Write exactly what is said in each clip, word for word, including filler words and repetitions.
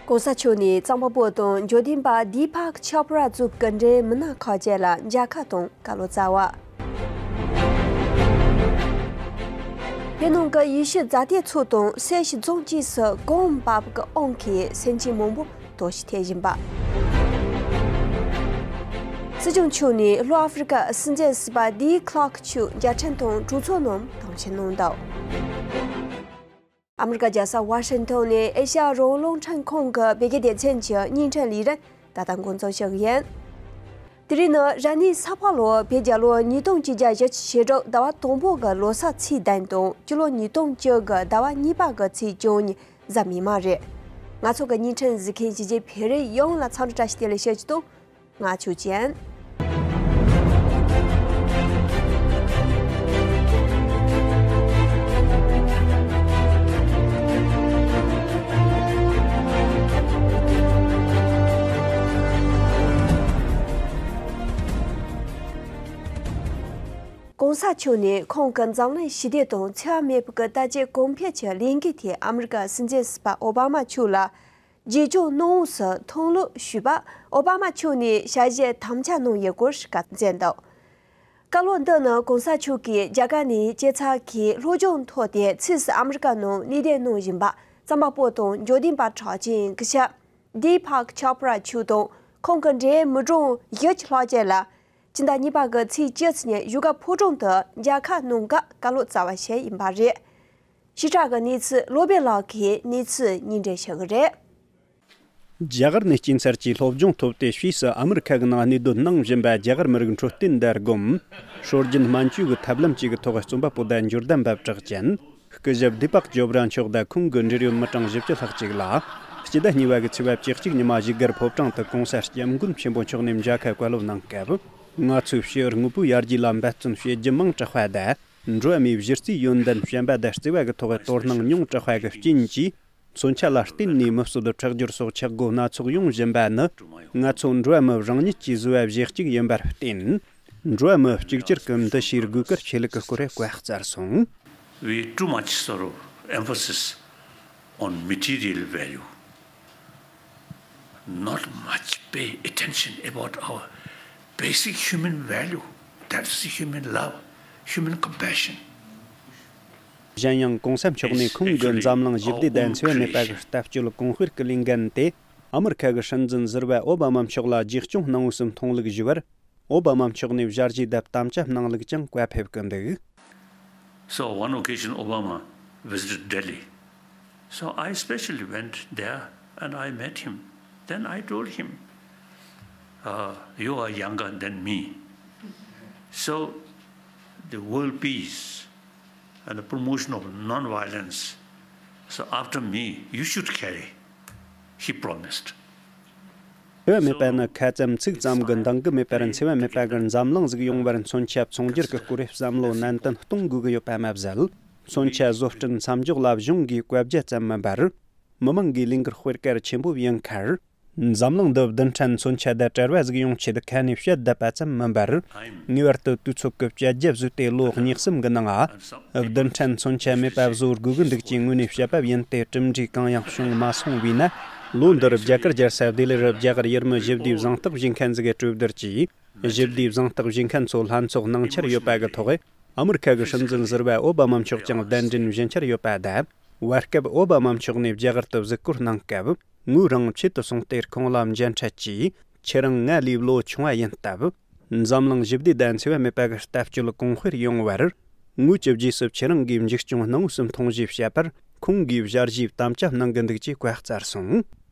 ༸གོང་ས་མཆོག་ནས་རྩོམ་པ་པོ་དང་འབྱོར་ལྡན་པ་དི་པག་ཆོབ་ར་གཙོས་ཀྱི་འབྲེལ་མི་སྣ་ཁག་ཅིག་ལ་མཇལ་ཁ་དང་བཀའ་སློབ་སྩལ་བ། བོད་ནང་གི་ཡུལ་ཤུལ་རྫ་སྟོད་ཚོ་དང་སེར་བྱེས་རྫོང་བཅས་སུ་གོམ་འབབ་ཀྱི་ཨོང་གིས་སེམས་ཅན་མང་པོར་དོ་ཤི་ཐེབས་བཞིན་པ། སྲིད་སྐྱོང་མཆོག་ནས་ལྷོ་ཨ་ཧྥེ་རི་ཀ་སྲིད་འཛིན་ཟུར་པ་ཌི་ཁི་ལར་ཀི་མཆོག་མཇལ་འཕྲད་དང་གྲོས་ཚོགས་ནང་དོན་གཅོད་གནང་འདུག་ཨ་མི་རི་ཀ་རྒྱལ་ས་ཝ་ཤིང་ཊོན་ནས་ཨེ་ཤ་ཡ་རང་དབང་རླུང་འཕྲིན་ཁང་གི་བོད་སྐད་སྡེ་ཚན་གྱི་བརྙན་འཕྲིན་ལས་རིམ་ད་ལྟ་འགོ་འཛུགས་ཞུ་གི་ཡིན། དེ་རིང་ནི་རབ་གནས་ས་ཕག་ལོ་བོད་རྒྱལ་ལོ་ཉིས་སྟོང་ཆིག་བརྒྱ་བཞི་བཅུ་ཞེ་དྲུག་ཟླ་བ་དང་པོ་གི་ལོ་གསར་ཚེས་བདུན་དང་སྤྱི་ལོ་ཉིས་སྟོང་བཅུ་དགུ་ཟླ་བ་གཉིས་པ་གི་ཚེས་བཅུ་གཉིས་གཟའ་མིག་དམར་རེད། ང་ཚོ་གི་བརྙན་འཕྲིན་གཟིགས་མཁན་གཞིས་བྱེས་བོད་རིགས་ཡོངས་ལ་འཚམས་འདྲི་བཀྲ་ཤིས་བདེ་ལེགས་ཞུ་རྒྱུ་དང་། ང་ཆོས་ཅན། ༸གོང་ས་མཆོག་ནས་ཁོང་གི་འཛམ་གླིང་ཞི་བདེ་དང་འཚེ་བ་མེད་པའི་དར་རྒྱས་གོང་འཕེལ་གྱི་ལས་འགུལ་ཐད་ཨ་མི་རི་ཀ་སྲིད་འཛིན་ཟུར་པ་ཨོ་བྷ་མ་མཆོག་ལ། རྗེས་འཇུག་གནང་འོས་སུ་མཐོང་ལོ་ཞུས་པ། ཨོ་བྷ་མ་མཆོག་ནས་ཞལ་བཞེས་དམ་བཅའ་གནང་ཡོད་སྐོར་བཀའ་སྩལ་འདུག་བཀའ་སློབ་འདི་ནི་༸གོང་ས་མཆོག་གིས་རྒྱ་གར་ནས་སྐྱེས་ཚར་གྱི་སློབ་སྦྱོང་ཐོག་དེ་ཚིགས་སུ་ཨ་མི་རི་ཀ་ནང་གནས་སྡོད་གནང་བཞིན་པ་རྩོམ་པ་པོ་དང་འབྱོར་ལྡན་པ་གྲགས་ཅན་སྐུ་ཞབས་དི་པག་ཆོབ་ར་མཆོག་དང་ཁོང་གི་འབྲེལ་ཡོད་མི་གྲངས་བཞི་བཅུ་ལྷག་ཅིག་ལ་ཕྱི་ཟླ་གཉིས་པ་གི་ཚེས་བཅུ་ཉིན་བཞུགས་སྒར་ཕོ་བྲང་དུ་མཇལ་ཁ་གནང་སྐབས་བཀའ་སློབ་སྩལ་བ་ཞིག་ཡིན་པ་རེད། ཕྱི་དྲག་གི་གནས་ཚུལ་བློ་སྦེ་ལགས་ཀྱིས་གནས་ཚུལ་སྙིང་བསྡུས་ཞུ་གི་རེད། རྒྱ་གར་ནས་སྐྱེས་ཚར་གྱི་སློབ་སྦྱོང་ཐོབ་སྟེ་ཕྱིས་སུ་ཨ་མི་རི་ཁ་གི་ནང་གནས་སྡོད་གནང་བཞིན་པ་རྒྱ་གར་མི་རིགས་འཕྲོད་བསྟེན་དང་སྒོམ། སྲོལ་རྒྱུན་སྨན་བཅོས་ཀྱི་ཐབས་ལམ་བཅས་ཀྱི་ཐོག་རྩོམ་པ་པོ་དང་འབྱོར་ལྡན་པ་གྲགས་ཅན་སྐུ་ཞབས་དི་པག་ཅོབ་ར་མཆོག་དང་ཁོང་གི་འབྲེལ་ཡོད་མི་གྲངས་བཞི་བཅུ་ལྷག་ཅིག་ལ་སྤྱི་ཟླ་གཉིས་པ་གི་ཚེས་པ་བཅུ་གཅིག་ཉིན་མ་བཞུགས་སྒར་ཕོ་བྲང་དུ་༸གོང་ས་༸སྐྱབས་མགོན་ཆེན་པོ་མཆོག་ནས་མཇལ་ཁ་བཀའ་སློབ་གནང་སྐབས། ང་ཚོས་ཕྱི་དངོས་པོའི་ཡར་རྒྱས་ལ་འབད་བརྩོན་བྱེད་རྒྱུ་མང་དྲགས་པ་དང་། འགྲོ་བ་མིའི་གཞི་རྩའི་ཡོན་ཏན་བྱམས་པ་དང་བརྩེ་བ་གི་ཐོག་དོ་སྣང་ཉུང་དྲགས་པ་གི་རྐྱེན་གྱིས། མཚོན་ཆ་ལ་བརྟེན་ནས་མི་གསོད་ཁྲག་སྦྱོར་སོགས་ཆག་སྒོ་སྣ་ཚོགས་ཡོང་བཞིན་པ་ནི། ང་ཚོ་འགྲོ་བ་མི་རང་ཉིད་ཀྱིས་བཟོས་པ་བཞི་གཅིག་ཡིན་པར་བརྟེན། འགྲོ་བ་མི་གཅིག་གྱུར་གྱི་འདུ་ཤེས་དགོས་གལ་ཆེ་ལུགས་ཀྱི་སྐོར་བཀའ་སྩལ་སོང་། We too much sort of emphasis on material value, not much pay attention about our basic human value, that's human love, human compassion. གཞན་ཡང་༸གོང་ས་མཆོག་ནས་ཁོང་གི་འཛམ་གླིང་ཞི་བདེ་དང་འཚེ་བ་མེད་པ་གི་ལྟ་སྐྱོད་གོང་སྤེལ་གྱི་ལས་འགན་དེ་ཨ་མི་རི་ཁ་གི་སྲིད་འཛིན་ཟུར་པ་ཨོ་བྷ་མ་མཆོག་ལ་རྗེས་སྐྱོང་གནང་འོས་སུ་མཐོང་ལུགས་ཞུས་པར། ཨོ་བྷ་མ་མཆོག་ནས་ཞལ་བཞེས་དང་དམ་བཅའ་གནང་ལུགས་ཀྱང་བཀའ་ཕེབས་ཀྱི་འདུག So one occasion Obama visited Delhi. So I specially went there and I met him. Then I told him, uh, "You are younger than me. So the world peace and the promotion of non-violence, so after me, you should carry," he promised. འཚེ་བ་མེད་པ་ནི་ཁ་ཙམ་ཚིག་ཙམ་གྱི་འདང་གི་མེད་པར། འཚེ་བ་མེད་པ་གི་འཛམ་གླིང་ཟིག་ཡོང་བར་མཚོན་ཆ་ཚོང་སྒྱུར་གྱི་སྐོར་བསམ་བློ་ནན་ཏན་གཏོང་དགོས་ཀྱི་ཡོད་པ་མ་ཟད། མཚོན་ཆ་བཟོ་སྐྲུན་མཚམས་འཇོག་ལ་གཞུང་གིས་བཀའ་རྒྱ་ཙམ་མིན་པར། མི་མང་གི་ལས་འགུལ་སྤེལ་གལ་ཆེན་པོ་ཡིན་ཁར། འཛམ་གླིང་འདི་རྡུལ་ཕྲན་མཚོན་ཆ་དང་བྲལ་བ་ཟིག་ཡོང་ཆེད་ཁ་ནས་བཤད་བསྡད་པ་ཙམ་མིན་པར། ངེས་པར་དུ་དུས་ཚོད་ཀྱི་བཅད་རྒྱ་བཟོས་ཏེ་ལོ་གཉིས་གསུམ་གྱི་ནང་ང་། རྡུལ་ཕྲན་མཚོན་ཆ་མེད་པ་བཟོ་དགོས་ཀྱི་འདུག་ཅེས་ངོས་ནས་བཤད་པ་ཡིན་ཏེ། གྲུབ་འབྲས་གང་ཡང་བྱུང་མ་སོང་བས་ན། ལོ་འདིར་རྒྱ་གར་རྒྱལ་ས་ལྡི་ལིར་རྒྱ་གར་ཡུལ་མི་ཞི་བདེའི་གཟེངས་རྟགས་བཞེས་མཁན་ཟིག་གྲོས་བསྡུར་གྱིས། ཞི་བདེའི་གཟེངས་རྟགས་བཞེས་མཁན་ཚོ་ལྷན་ཚོགས་གནང་འཆར་ཡོད་པ་གི་ཐོག་ཨ་མི་རི་ཁ་གི་སྲིད་འཛིན་ཟུར་པ་ཨོ་བྷ་མ་མཆོག་ཀྱང་གདན་འདྲེན་ཞུ་འཆར་ཡོད་པ་དང་། བར་སྐབས་ཨོ་བྷ་མ་མཆོག་ནས་རྒྱ་གར་དུ་གཟིགས་སྐོར་གནང་སྐབས། ངོས་རང་ཆེད་དུ་སོང་སྟེ་ཁོང་ལ་མཇལ་འཕྲད་ཀྱིས། ཁྱེད་རང་ང་ལས་ལོ་ཆུང་བ་ཡིན་སྟབས། འཛམ་གླིང་ཞི་བདེ་དང་འཚེ་བ་མེད་པ་གི་ལྟ་སྤྱོད་གོང་སྤེལ་ཡོང་བར། ངོས་ཀྱི་རྗེས་སུ་ཁྱེད་རང་གིས་མཇུག་སྐྱོང་གནང་འོས་སུ་མཐོང་ཞེས་བཤད་པར། ཁོང་གིས་ཞལ་བཞེས་དམ་བཅའ་གནང་གི་འདུག་ཅེས་བཀའ་སྩལ་སོང་།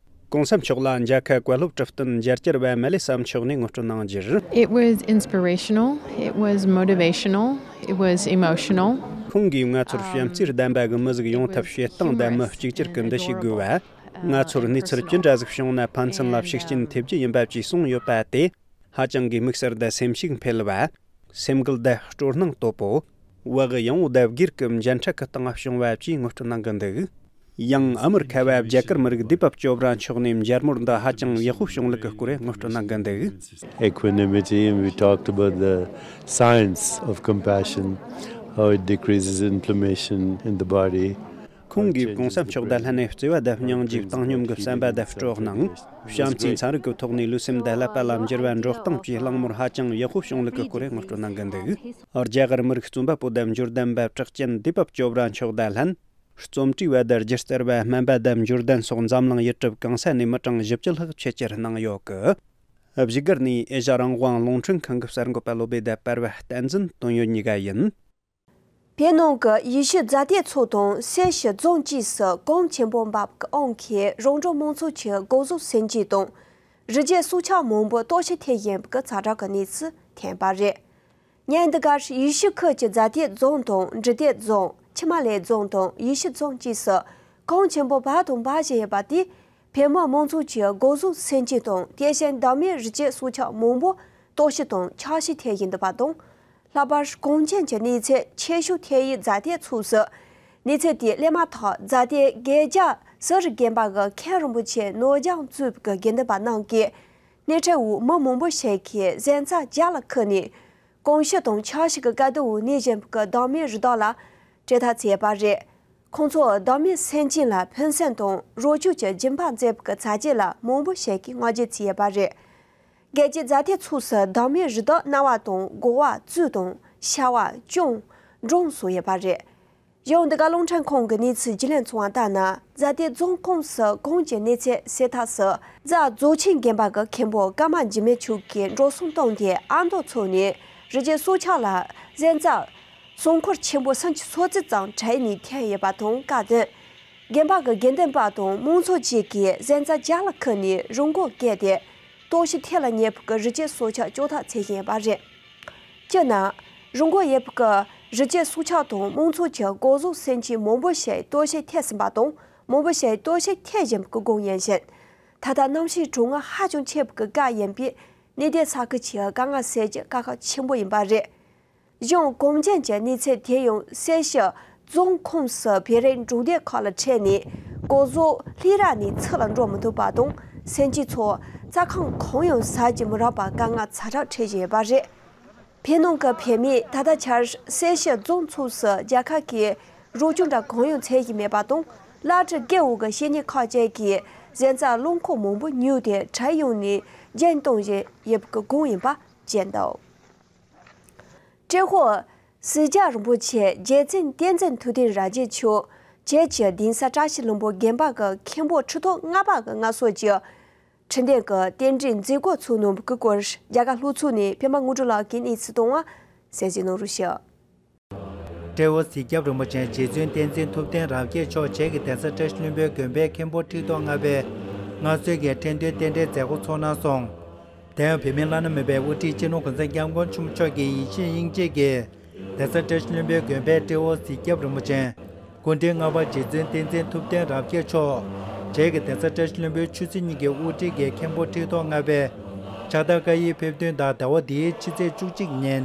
༸གོང་ས་མཆོག་ལ་མཇལ་ཁ་བཀའ་སློབ་ཁྲིད་སྟོན་མཇལ་བཅར་བ་མ་ལེ་ས་མཆོག་ནས་ངོ་སྤྲོད་གནང་རྒྱུར། It was inspirational, it was motivational, it was emotional. ཁོང་གིས་ང་ཚོར་བྱམས་བརྩེ་ལྡན་པ་གི་མི་ཟིག་ཡོང་ཐབས་བྱེད་སྟངས་དང་མི་གཅིག་གྱུར་གྱི་འདུ་ཤེས་དགོས་པ། ང་ཚོར་གནས་ཚུལ་ཅི་འདྲ་ཟིག་བྱུང་ན་ཕན་ཚུན་ལ་ཤུགས་རྐྱེན་ཐེབས་རྒྱུ་ཡིན་པ་བཅས་གསུངས་ཡོད་པ་དེ། ཧ་ཅང་གི་དམིགས་བསལ་དང་སེམས་ཤུགས་འཕེལ་བ། སེམས་འགུལ་དང་སྤྲོ་སྣང་དོད་པོ། བག་ཡངས་པོ་དང་སྒེར་གྱི་མཇལ་འཕྲད་ཀྱི་སྟེང་བྱུང་བ་བཅས་ངོ་སྤྲོད་གནང་གི་འདུག་ཡང་ཨ་མི་རི་ཁ་བ་རྒྱ་གར་མི་རིགས་དི་པག་ཅོབ་ར་མཆོག་ནས་མཇལ་མོལ་འདི་ཧ་ཅང་ཡག་པོ་བྱུང་ལུགས་ཀྱི་སྐོར་ངོ་སྤྲོད་གནང་གི་འདུག Equanimity, and we talked about the science of compassion, how it decreases inflammation in the body. ཁོང་གིས་གོང་ས་མཆོག་དང་ལྷན་ནས་བརྩེ་བ་དང་སྙིང་རྗེ་བཏང་སྙོམས་ཀྱི་བསམ་པ་དང་སྤྲོ་སྣང་། བྱམས་བརྩེའི་ཚན་རིག་གི་ཐོག་ནས་ལུས་སེམས་དང་ཀླད་པ་ལ་འགྱུར་བ་འགྲོ་སྟངས་བཅས་གླེང་མོལ་ཧ་ཅང་ཡག་པོ་བྱུང་ལུགས་ཀྱི་སྐོར་ངོ་སྤྲོད་གནང་གི་འདུག་རྒྱ་གར་མི་རིགས་རྩོམ་པ་པོ་དང་འབྱོར་ལྡན་པ་གྲགས་ཅན་བདེ་བབ་ཅོབ་ར་མཆོག་དང་ལྷན། རྩོམ་བྲིས་པ་དང་སྒྱུ་རྩལ་བ་སྨན་པ་དང་འབྱོར་ལྡན་སོགས་འཛམ་གླིང་ཡུལ་གྲུ་གང་ས་ནས་མི་གྲངས་བཞི་བཅུ་ལྷག་ཆེད་བཅར་གནང་ཡོད་གི། བཞུགས་སྒར་ནས་ཨེ་ཤ་རང་དབང་རླུང་འཕྲིན་ཁང་གི་གསར་འགོད་པ་བློ་བྷེ་དང་པར་བ་བསྟན་འཛིན་དོན་ཡོད་གཉིས་ཀ་ཡིན། བོད་ནང་གི་ཡེ་ཤུ་མཛའ་འཐུས་ཚོགས་དང་སེར་ཤུལ་རྫོང་བཅས་སུ་གོང་ཆེན་པོ་འབབ་ཀྱི་ཨང་ཁེ་རང་གྲོལ་མང་ཚོགས་ཀྱི་སྒོ་ཟོག་སེམས་ཅན་དང་རི་སྐྱེས་སྲོག་ཆགས་མང་པོ་ལྟོགས་ཤི་ཐེབས་བཞིན་པའི་ཛ་དྲག་གི་གནས་ཚུལ་ཐོན་པ་རེད། ཉིན་འདི་གར་ཡེ་ཤུ་ཁུལ་གྱི་མཛའ་འཐུས་རྫོང་དང་འབྲི་སྟོད་རྫོང་ཆི་མ་ལེ་རྫོང་དང་ཡེ་ཤུ་རྫོང་བཅས་སུ་གོང་ཆེན་པོ་འབབ་དང་འབབ་བཞིན་ཡོད་པ་དེས་བོད་མི་མང་ཚོགས་ཀྱི་སྒོ་ཟོག་སེམས་ཅན་དང་དེ་བཞིན་བདག་མེད་རི་སྐྱེས་སྲོག་ཆགས་མང་པོ་ལྟོགས་ཤི་དང་འཆར་གཞི་ཐེབས་བཞིན་འདུག་པ་དང་། ལྷག་པར་གངས་ཅན་གྱི་གནས་ཚད་ཆེ་ཤོས་ཐེ་ཡི་མཛའ་འཐུས་ཚོགས་སུ། གནས་ཚད་དེ་སླེབས་མ་ཐག་མཛའ་འཐུས་དགེ་རྒྱ་ཟུར་དགོན་པ་གི་མཁན་རིན་པོ་ཆེ་ནོར་ལྗང་གཙོས་པའི་དགེ་འདུན་པ་རྣམས་ཀྱིས། སྣེ་ཁྲིད་འོག་མི་མང་པོ་ཞིག་གིས་གཟན་རྩྭ་རྒྱབ་ལ་ཁུར་ནས། གོང་ཞུ་དང་འཆར་གཞི་གི་དཀའ་སྡུག་འོག་གནས་བཞིན་པའི་བདག་མེད་རི་དྭགས་ལ་དྲིལ་བསྒྲགས་བྱས་པ་རེད། ཁོང་ཚོས་བདག་མེད་སེམས་ཅན་ལ་ཕན་སེམས་དང་རོགས་སྐྱོར་གྱི་སྦྱིན་པ་མཛད་པའི་ཚར་གཅོད་ལ་མང་པོ་ཞིག་གིས་བསྔགས་བརྗོད་བྱས་ཡོད་པ་རེད། རྒྱལ་སྤྱིའི་མཛའ་འཐུས་ཚོགས་སུ་བདག་མེད་རི་དྭགས་གནའ་བ་དང་གོ་བ་གཙོས་དང་ཤ་བ་ཅུང་འབྲོང་སོགས་ཡོད་པ་རེད། གཞུང་འདི་ག་རླུང་འཕྲིན་ཁང་གི་གནས་ཚུལ་བརྒྱུད་ལམ་ཚོགས་པ་ལྟར་ན། མཛའ་འཐུས་རྫོང་ཁོངས་སུ་གོང་གི་གནས་ཚད་གསལ་ཐག་སུ་རྫ་རྫོགས་ཆེན་དགོན་པ་གི་མཁན་པོ་ཀརྨ་འཇིགས་མེད་མཆོག་གིས་འགྲོ་སོང་བཏང་སྟེ་ཨ་མདོ་ཚོ་ནས་རི་སྐྱེས་སྲོག་ཆགས་ལ་གཟན་རྩྭ་སྲང་འཁོར་ཆེན་པོ་སུམ་ཅུ་སོ་གཅིག་ཙམ་བྲེགས་ནས་འཐེན་ཡོད་པ་དང་སྐབས་དེར། དགོན་པ་གི་དགེ་འདུན་པ་དང་མང་ཚོགས་བཅས་ཀྱིས་གཟན་རྩྭ་རྒྱབ་ལ་ཁུར་ནས་རི་མགོར་བཀལ་ཏེ། ལྟོགས་ཤི་ཐེབས་ལ་ཉེ་བའི་རི་སྐྱེས་སྲོག་ཆགས་སྐྱོབ་ཐབས་བྱེད་བཞིན་ཡོད་པ་རེད། སྤྱིར་ན། རི་མགོར་ཡོད་པའི་རི་སྐྱེས་སྲོག་ཆགས་དང་མང་ཚོགས་ཀྱི་སྒོ་ཟོག་སེམས་ཅན་མང་པོ་ཞིག་ལྟོགས་ཤི་ཐེབས་ཟིན་པ་དང་མང་པོ་ཞིག་ལྟོགས་ཤི་ཐེབས་བཞིན་པའི་སྒང་ཡིན་ཞིང་། ད་ལྟ་གནམ་གཤིས་གྲང་ངར་ཧ་ཅང་ཆེ་བའི་སྐབས་ཡིན་པས་གནས་སྡོད་ས་ཁུལ་གྱི་དཀའ་ངལ་སེལ་རྒྱུ་དཀའ་ཁག་ཆེན་པོ་ཡིན་པ་རེད། གཞུང་གོང་ཅན་གྱི་གནས་ཚུལ་དེ་ཡང་སེར་ཤུལ་རྫོང་ཁོངས་སུ་བོད་རིགས་འབྲོག་སྡེ་ཁག་ལ་ཁྲིད་ནས་སྒོ་ཟོག་ལྷས་ར་ནས་ཚུར་ལ་འགྲོ་མི་ཐུབ་པ་དང་སེམས་ཅན་ཚོ་རྩྭ་ཁམས་གང་ཡང་ཟ་རྒྱུ་མི་རག་པར་དཀའ་ངལ་ཛ་དྲག་འཕྲད་བཞིན་ཡོད་པ་རེད། བོད་ནང་གི་བོད་མིས་ད་ལྟ་ཆར་སེར་ཤུལ་རྫོང་ཕྱོགས་སུ་རྒྱལ་ཁབ་ཀྱི་རོགས་སྐྱོར་འདྲ་གང་ཡང་འཚོལ་གྱི་མེད་པ་དང་། གླ་སྤྲོད་བཀོལ་འོག་གི་བཤེས་གཉེན་ཁག་ཅིག་གིས་གཟན་རྩྭ་རླངས་འཁོར་མང་པོ་ཉོས་ཏེ་བྲེགས་ཡོང་ནས་སྦྱིན་གཏོང་བཞིན་ཡོད་པའི་སྒང་ཡིན་པ་བརྗོད་འདུག་ཏྲེ་ཧོར་སེར་སྐྱ་རིན་པོ་ཆེ་རྗེ་བཙུན་བསྟན་འཛིན་ཐུབ་བསྟན་རབ་རྒྱས་མཆོག་བོད་ཀྱི་གདན་ས་བཀྲ་ཤིས་ལྷུན་པོ་དགོན་པ་གི་མཁན་པོ་ཁྲི་ཐོག་ལྔ་པ་གི་མངའ་གསོལ་གྱི་ཁྲི་འདོན་གྱི་རྟེན་འབྲེལ་མཛད་སྒོ་ཚོགས་གནང་བའི་སྐོར་རྒྱ་གར་ལྷོ་ཕྱོགས་ནས་པད་མ་དངོས་གྲུབ་ལགས་ཀྱིས་གནས་ཚུལ་བཏང་བ་གསན་གཟིགས་གནང་རོགས་ཞུ། ཏྲེ་ཧོར་གཟིགས་སྐྱབས་རིན་པོ་ཆེ་རྗེ་བཙུན་བསྟན་འཛིན་ཐུབ་བསྟན་རབ་རྒྱས་མཆོག་བོད་ཀྱི་གདན་ས་བཀྲ་ཤིས་ལྷུན་པོའི་དགོན་པའི་མཁན་པོ་ཁྲི་ཐོག་ལྔ་པའི་མངའ་གསོལ་གྱི་ཁྲི་འདོན་རྟེན་འབྲེལ་མཛད་སྒོ་ཚོགས་གནང་སོང་། དེ་ཡང་བོད་མིའི་བླ་ན་མེད་པའི་དབུ་ཁྲིད་སྤྱི་ནོར་༸གོང་ས་༸སྐྱབས་མགོན་ཆེན་པོ་མཆོག་གི་ཡིད་བཞིན་དབྱིངས་དཔྱད་ཀྱིས། གདན་ས་བཀྲ་ཤིས་ལྷུན་པོའི་དགོན་པའི་ཏྲེ་ཧོར་གཟིགས་སྐྱབས་རིན་པོ་ཆེ། སྐུ་ཕྲེང་ལྔ་པ་རྗེ་བཙུན་བསྟན་འཛིན་ཐུབ་བསྟན་རབ་རྒྱས་མཆོག་བོད་ཀྱི་གདན་ས་བཀྲ་ཤིས་ལྷུན་པོའི་ཆོས་སྲིད་གཉིས་ཀྱི་དབུ་ཁྲིད་ཀྱི་མཁན་པོ་ཁྲི་ཐོག་ལྔ་པས་ཕྱག་རྟགས་བཀའ་ཡིག་ཕེབས་ཐོན་དང་ཟླ་བ་འདིའི་ཕྱི་ཚེས་བཅུ་གཅིག་ཉིན།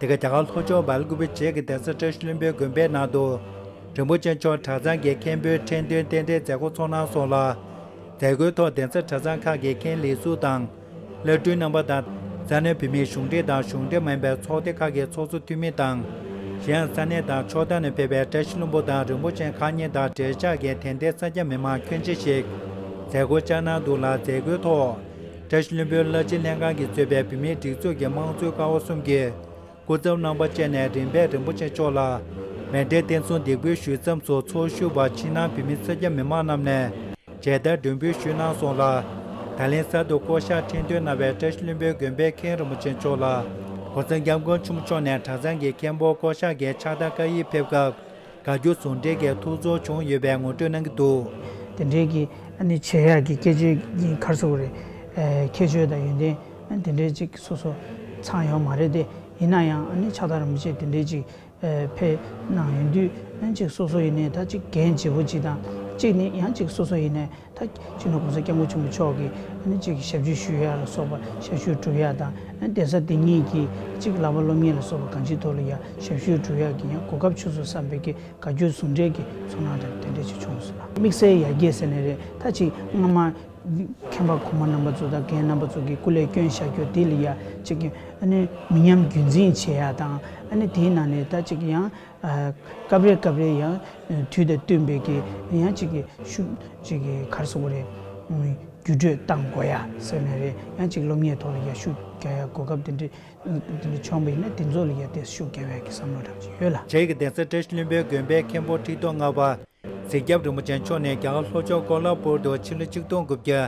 དེ་ག་རྒྱ་གར་ལྷོ་ཕྱོགས་སྦེལ་ཀོབ་བོད་ཀྱི་གདན་ས་བཀྲ་ཤིས་ལྷུན་པོའི་དགོན་པའི་ནང་དུ། རིན་པོ་ཆེ་མཆོག་གྲྭ་ཚང་གི་མཁན་པོའི་ཁྲི་འདོན་རྟེན་འབྲེལ་མཛད་སྒོ་ཚོགས་གནང་སོང་ལ། མཛད་སྒོའི་ཐོག་གདན་ས་གྲྭ་ཚང་ཁག་གི་མཁན་ལས་ཟུར་དང་། བླ་སྤྲུལ་རྣམ་པ་དང་། ས་གནས་བོད་མིའི་གཞུང་འབྲེལ་དང་གཞུང་འབྲེལ་མ་ཡིན་པའི་ཚོགས་སྡེ་ཁག་གི་ཚོགས་གཙོ་འཐུས་མི་དང་། གཞན་ཡང་ས་གནས་དང་ཕྱོགས་མཐའ་ནས་ཕེབས་པའི་བཀྲ་ཤིས་ལྷུན་པོ་དང་རིན་པོ་ཆེ་ཁག་གཉིས་དང་འབྲེལ་ཆགས་ཀྱི་དད་ལྡན་སེར་སྐྱ་མི་མང་ཁྱོན་ཆེ་ཞིག་མཛད་སྒོར་བཅར་གནང་འདུག་ལ། མཛད་སྒོའི་ཐོག་བཀྲ་ཤིས་ལྷུན་པོའི་བླ་སྤྱི་ལྷན་ཁང་གིས་གཙོས་པའི་བོད་མིའི་སྒྲིག་འཛུགས་ཀྱི་དམངས་གཙོའི་ཀ་བ་གསུམ་གྱི་སྐུ་ཚབ་རྣམ་པ་བཅས་ནས་རིམ་པས་རིན་པོ་ཆེ་མཆོག་ལ་མཎྜལ་རྟེན་གསུམ་འདེགས་འབུལ་ཞུས་མཚམས་སུ་ཚོགས་ཞུགས་པ་ཕྱི་ནང་བོད་མི་སེར་སྐྱ་མི་མང་རྣམས་ནས་མཇལ་དར་སྒྲེང་འབུལ་ཞུས་གནང་སོང་ལ། ད་ལན་གསར་དུ་བསྐོ་བཞག་ཁྲི་འདོན་གནང་བའི་བཀྲ་ཤིས་ལྷུན་པོའི་དགོན་པའི་མཁན་རིན་པོ་ཆེ་མཆོག་ལ་༸གོང་ས་༸སྐྱབས་མགོན་ཆེན་པོ་མཆོག་ནས་གྲྭ་ཚང་གི་མཁན་པོ་བསྐོ་བཞག་གི་ཕྱག་རྟགས་བཀའ་ཡིག་ཕེབས་སྐབས་དགའ་སྐྱོ་ཟུང་འབྲེལ་གྱི་ཐུགས་ཚོར་བྱུང་ཡོད་པའི་ངོ་སྤྲོད་གནང་གི་འདུག་དེ་འདྲའི་གི་ཨ་ནི་བྱེད་ཡག་གི་སྐད་ཆ་གི་ག་རེ་ཟེར་དགོས་རེད། ཨེ། ཁྱད་ཆོས་དང་ཡོན་ཏན་དེ་འདྲའི་ཅིག་སོ་སོ་ཚང་ཡོད་མ་རེད་དེ། ཡིན་ན་ཡང་ཨ་ནི་ཕྱག་རྟགས་རིན་པོ་ཆེ་དེ་འདྲའི་ཅིག་ཨེ། ཕེབས་གནང་ཡོང་དུས་ཨ་ནི་ཅིག་སོ་སོ་ཡིན་ནའི་ད་ཅིག་འགན་ལྗིད་པོ་ཅིག་དང་། གཅིག་ནི་ཡང་ཅིག་སོ་སོ་ཡིན་ནའི་ད་སྤྱི་ནོར་༸གོང་ས་༸སྐྱབས་མགོན་ཆེན་པོ་མཆོག་གི་ཨ་ནི་ཅིག་ཞབས་ཕྱི་ཞུ་ཡག་ལ་སོགས་པ་ཞབས་ཞུ་སྒྲུབ་ཡག་དང་། ཨ་ནི་གདན་ས་འདི་ཉིད་ཀྱི་ཅིག་ལག་པ་སློབ་གཉེར་ལ་སོགས་པ་གང་ཅིའི་ཐོག་ལ་ཡང་ཞབས་ཞུ་སྒྲུབ་ཡག་གི་ཡང་གོ་སྐབས་བྱུང་སོང་བསམ་པའི་གི་དགའ་སྐྱོ་ཟུང་འབྲེལ་གྱི་ཚོར་སྣང་དང་དེ་འདྲ་ཅིག་བྱུང་སོང་ལ། དམིགས་བསལ་ཡར་རྒྱས་ཟེར་ནའི་རེད། ད་ཅིག་སྔ་མ་ མཁན་པ་གོང་མ་རྣམ་པ་ཚོ་དང་རྒན་རྣམ་པ་ཚོ་གིས་སྐུ་ལས་བསྐྱོན་བཞག་རྒྱུ་དེ་ལ་ཡ་གཅིག་གི་ཨ་ནི་མི་ཉམས་རྒྱུན་འཛིན་བྱེད་ཡ་དང་། ཨ་ནི་དེའི་ནང་ནས་ད་གཅིག་ཡང་ཨ་སྐབས་རེ་སྐབས་རེ་ཡང་དུས་དང་བསྟུན་པའི་གི་ཡང་གཅིག་གི་ཤུགས་གཅིག་གི་ག་རེ་ཟེར་དགོས་རེད། བརྒྱུད་སྤྲོད་བཏང་དགོས་ཡ་ཟེར་ནས་རེད། ཡང་གཅིག་སློབ་གཉེར་ཐོག་ལ་ཡ་ཤུགས་རྒྱག་ཡ་གོ་སྐབས་དེ་འདྲ་དེ་འདྲ་བྱུང་བ་ཡིན་ན་དེ་ཚོ་ལ་ཡ་དེ་ཤུགས་རྒྱག་ཡ་གི་བསམ་བློ་འདྲ་ཅིག་ཡོད་ལ། རྗེས་ཀྱི་གདན་ས་བཀྲ་ཤིས་ལྷུན་པོའི་དགོན་པའི་མཁན་པོ་ཁྲི་ཐོག་ལྔ་པ་གཟིགས་སྐྱབས་རིན་པོ་ཆེ་མཆོག་ནས་རྒྱ་གར་ལྷོ་ཕྱོགས་ཀོ་ལ་པུར་དུ་ཕྱི་ལོ་ཆིག་སྟོང་དགུ་བརྒྱ་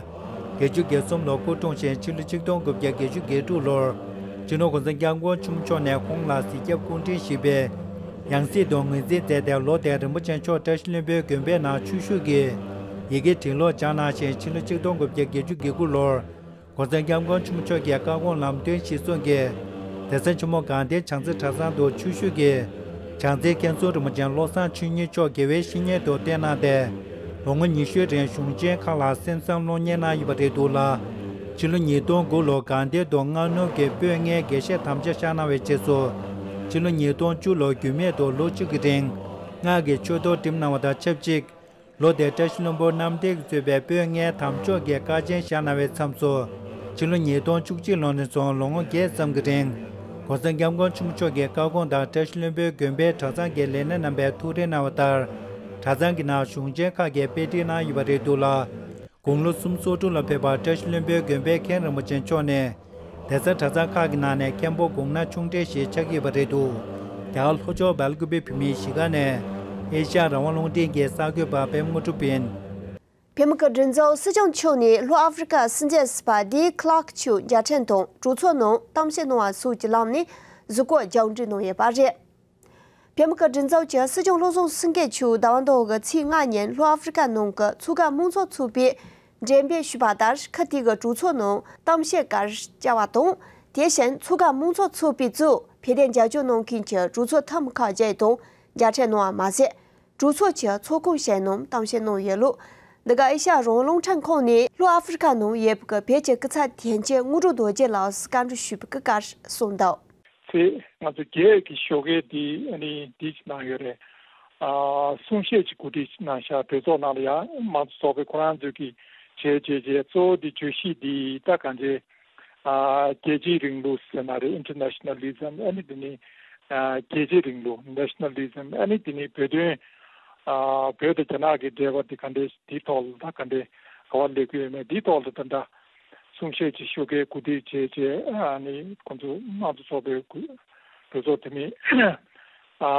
བརྒྱད་ཅུ་གྱ་གསུམ་ལོར་སྐུ་འཁྲུངས་ཤིང་། ཕྱི་ལོ་ཆིག་སྟོང་དགུ་བརྒྱ་བརྒྱད་ཅུ་གྱ་དྲུག་ལོར་སྤྱི་ནོར་༸གོང་ས་༸སྐྱབས་མགོན་ཆེན་པོ་མཆོག་ནས་ཁོང་ལ་གཟིགས་སྐྱབས་སྐུ་འཕྲིན་ཞུས་པའི་ཡང་སྲིད་དུ་ངོས་འཛིན་མཛད་དེ། ལོ་དེར་རིན་པོ་ཆེ་མཆོག་བཀྲ་ཤིས་ལྷུན་པོའི་དགོན་པའི་ནང་ཆོས་ཞུགས་ཀྱི་ཡི་གེ་བྲིས་ཀློག་སྦྱངས་གནང་ཞིང་། ཕྱི་ལོ་ཆིག་སྟོང་དགུ་བརྒྱ་བརྒྱད་ཅུ་གྱ་དགུ་ལོར་༸གོང་ས་༸སྐྱབས་མགོན་ཆེན་པོ་མཆོག་གི་བཀའ་དགོངས་ལམ་སྟོན་གཞིར་བཟུང་གིས་གདན་ས་ཆེན་མོ་དགའ་ལྡན་བྱང་རྩེ་གྲྭ་ཚང་དུ་ཆོས་ཞུགས་ཀྱིས། བྱང་རྩེའི་མཁན་ཟུར་རིན་པོ་ཆེ་བློ་བཟང་ཆོས་ཉིད་མཆོག་དགེ་བའི་བཤེས་གཉེན་དུ་བསྟེན་གནང་སྟེ། ལོ་ངོ་ཉི་ཤུའི་རིང་གཞུང་ཆེན་ཁག་ལ་གསན་བསམ་སློབ་གཉེར་གནང་ཡོད་པ་རེད་འདུག་ལ། ཕྱི་ལོ་ཉིས་སྟོང་དགུ་ལོར་དགའ་ལྡན་དུ་སྔ་སྣུར་གྱི་སྤོས་ངན་དགེ་བཤེས་དམ་བཅའ་བཞག་གནང་བའི་རྗེས་སུ། ཕྱི་ལོ་ཉིས་སྟོང་བཅུ་ལོར་རྒྱུད་སྨད་དུ་ལོ་གཅིག་གི་རིང་སྔགས་ཀྱི་ཆོས་ཐོག་འགྲིམས་གནང་བ་དང་ཆབས་ཅིག། ལོ་དེར་བཀྲ་ཤིས་ལྷུན་པོ་རྣམ་འདྲེན་གྱིས་གཙོས་པའི་སྤོས་ངན་དམ་འཇོག་གི་བཀའ་ཆེན་བཞག་གནང་བའི་མཚམས་སུ། ཕྱི་ལོ་ཉིས་སྟོང་བཅུ་གཅིག་ལོ་ནས་བཟུང་ལོ་ངོ་བརྒྱད་ཙམ་གྱི་རིང་༸གོང་ས་༸སྐྱབས་མགོན་ཆེན་པོ་མཆོག་གི་བཀའ་དགོངས་དང་བཀྲ་ཤིས་ལྷུན་པོའི་དགོན་པའི་གྲྭ་ཚང་གི་ལས་སྣེ་རྣམ་པས་ཐུགས་རེ་གནང་བ་ལྟར། གྲྭ་ཚང་གི་ནང་གཞུང་ཆེན་ཁག་གི་དཔེ་ཁྲིད་གནང་ཡོད་པ་རེད་འདུག་ལ། དགུང་ལོ་སུམ་ཅུ་སོ་དྲུག་ལ་ཕེབས་པ་བཀྲ་ཤིས་ལྷུན་པོའི་དགོན་པའི་མཁན་རིན་པོ་ཆེ་མཆོག་ནས། གདན་ས་གྲྭ་ཚང་ཁག་གི་ནང་ནས་མཁན་པོ་དགུང་ན་ཆུང་གྲས་ཤིག་ཆགས་ཀྱི་ཡོད་པ་རེད་འདུག་རྒྱ་གར་ལྷོ་ཕྱོགས་སྦེལ་ཀུ་པེ་བོད་མིའི་གཞིས་ཀ་ནས་ཨེ་ཤ་ཡ་རང་དབང་རླུང་འཕྲིན་གྱི་གསར་འགོད་པ་པད་མ་དངོས་གྲུབ་ཡིན། བོད་མི་གི་མགྲིན་ཚབ་སྲིད་སྐྱོང་མཆོག་ནས་ལྷོ་ཨ་ཧྥེ་རི་ཁ་སྲིད་འཛིན་ཟུར་པ་ཌི་ཁི་ལག་མཆོག་མཇལ་འཕྲད་དང་གྲོས་ཚོགས་ནང་གཏམ་བཤད་གནང་བ་སོགས་ཀྱི་ལམ་ནས་གཟིགས་སྐོར་རྒྱང་སྒྲོག་གནང་ཡོད་པ་རེད། བོད་མི་གི་མགྲིན་ཚབ་ཀྱི་སྲིད་སྐྱོང་བློ་བཟང་སེང་གེ་མཆོག་ཟླ་བ་འདིའི་ཚེས་ལྔ་ཉིན་ལྷོ་ཨ་ཧྥེ་རི་ཁ་ནང་གི་མཚོ་ཁ་མང་ཚོགས་ཚོགས་པའི་འགྲེམས་སྤེལ་ཞུས་པ་ལྟར། ཁུལ་དེ་གི་གྲོས་ཚོགས་ནང་གཏམ་བཤད་གར་བཅར་བ་དང་། དེ་བཞིན་མཚོ་ཁ་མང་ཚོགས་ཚོགས་པའི་གཙོས་བོད་དོན་རྒྱབ་སྐྱོར་གནང་མཁན་གྱི་གྲོས་ཚོགས་འཐུས་མི་ཁག་བཅས་དང་མཇལ་འཕྲད་གནང་བ་མ་ཟད། གྲོས་ཚོགས་ཀྱི་ཚོགས་ཁང་ཞིག་ནང་གཏམ་བཤད་གནང་ཡོད་ལུགས། འདི་ག་ཨེ་ཤ་ཡ་རང་དབང་རླུང་འཕྲིན་ཁང་ནས་ལྷོ་ཨ་ཧྥེ་རི་ཁ་ནང་ཡོད་པའི་བོད་ཀྱི་སྐུ་ཚབ་དོན་གཅོད་དངོས་གྲུབ་རྡོ་རྗེ་ལགས་སུ་བཀའ་འདྲི་ཞུས་པའི་སྐབས་གསུངས་འདུག་ཚེས་ང་ཚོ་བརྒྱད་ཀྱི་ཞོགས་ཀས་འདི་ཨ་ནི་འདི་ཅིག་གནང་ཡོད་རེད། ཨ་གསུང་བཤད་ཅིག་གོ་སྒྲིག་གནང་ཤག་གྲོས་ཚོགས་ནང་ལ་ཡང་མང་གཙོ་ཚོགས་པའི་ཁོ་རང་ཚོས་ཀྱི་བྱས་བྱས་བྱས་གཙོ་བོ་འདི་བརྗོད་གཞི་འདི་ད་གང་ཅི། ཨ་རྒྱལ་སྤྱིའི་རིང་ལུགས་ཟེར་ན་རེད། Internationalism ཨ་ནི་འདི་ནི་ཨ་རྒྱལ་སྤྱིའི་རིང་ལུགས་Nationalism ཨ་ནི་འདི་ནི་བོད་དོན་ཨ་བོད་དང་རྒྱ་ནག་གི་འབྲེལ་བ་འདི་ག་འདྲས་འདིའི་ཐོག་ལ་ད་ག་འདྲས་ག་པར་སླེབས་ཀྱི་ཡོད་མེད་འདིའི་ཐོག་ལ་ད་ལྟ་གསུང་བཤད་ཅིག་ཞུ་མཁན་གོ་སྒྲིག་བྱས་བྱས་ཨ་ནི་ཁོང་ཚོ་དམངས་གཙོ་ཚོགས་པའི་གྲོས་ཚོགས་འཐུས་མི་ཨ་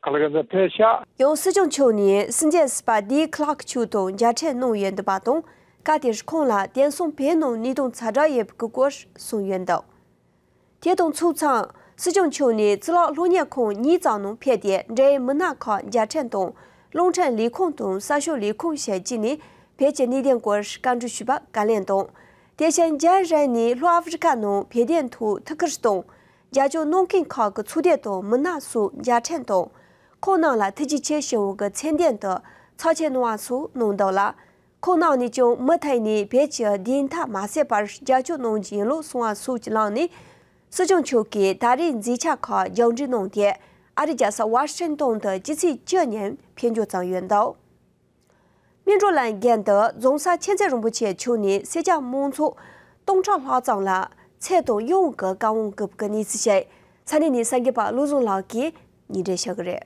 ག་ལ་ག་ཚོད་ཕེབས་ཤག་ཡང་སྲིད་སྐྱོང་མཆོག་ནས་སྲིད་འཛིན་ཟུར་པ་ཌི་ཁི་ལག་མཆོག་དང་མཇལ་འཕྲད་གནང་ཡོད་འདུག་པ་དང་། སྐབས་དེར་ཁོང་ལ་དེང་སང་བོད་ནང་གནས་སྟངས་ཛ་དྲག་ཡོད་པའི་སྐོར་གསུངས་ཡོད་འདུག་དེ་དང་ཕྱོགས་མཚུངས། སྲིད་སྐྱོང་མཆོག་ནས་གཙུག་ལག་སློབ་གཉེར་ཁང་གཉིས་ཙམ་ནང་ཕེབས་ཏེ། འབྲེལ་ཡོད་མི་སྣ་ཁག་མཇལ་འཕྲད་དང་། རླུང་འཕྲིན་ལས་ཁུངས་དང་གསར་ཤོག་ལས་ཁུངས་བཅས་ཀྱིས་ནས་བོད་ཀྱི་གནད་དོན་སྐོར་བཀའ་འདྲི་ཞུས་པ་བཀའ་ལན་དང་། དེ་བཞིན་རྒྱ་རིགས་ནས་ལྷོ་ཨ་ཧྥེ་རི་ཁ་ནང་བོད་དོན་ཐོག་ཐུགས་ཁུར་དང་རྒྱབ་སྐྱོར་གནང་མཁན་ཁག་གི་ཚོགས་སྡེ་དང་མི་སྣ་སོགས་མཇལ་འཕྲད་དང་། ཁོང་རྣམས་ལ་ཐུགས་རྗེ་ཆེ་ཞུ་བ་གི་མཚན་ལྡན་དུ་ཚོགས་ཆེན་གནང་བ་སོགས་གནང་འདུག་ལ། ཁོང་རྣམས་ནས་ཀྱང་མུ་མཐུད་ནས་བོད་ཀྱི་བདེན་མཐའ་མ་ཟད་པར་རྒྱབ་སྐྱོར་གནང་རྒྱུ་ཡིན་ལུགས་གསུངས་པ་སོགས་ཀྱི་ལམ་ནས། སྲིད་སྐྱོང་མཆོག་གིས་ད་རེས་མཛད་འཆར་ཁག་རྒྱང་སྒྲོག་གནང་སྟེ། ཨ་རིའི་རྒྱལ་ས་ཝ་ཤིང་ཏོན་དུ་སྤྱི་ཚེས་བཅུ་ཉིན་ཕེབས་འབྱོར་བྱུང་ཡོད་འདུག་སྨིན་གྲོལ་གླིང་དགོན་དུ་རྫོང་སར་མཁྱེན་བརྩེ་རིན་པོ་ཆེ་མཆོག་ནས་སེར་སྐྱ་མང་ཚོགས་སྟོང་ཕྲག་ལྷག་ཙམ་ལ་ཚེ་དང་གཡང་གི་བཀའ་དབང་བསྐུར་བའི་གནས་ཚུལ་བཅས་ས་གནས་ནས་གསར་འགོད་པ་བློ་བཟང་ལགས་ཀྱིས་སྙན་སྒྲོན་ཞུ་གི་རེད།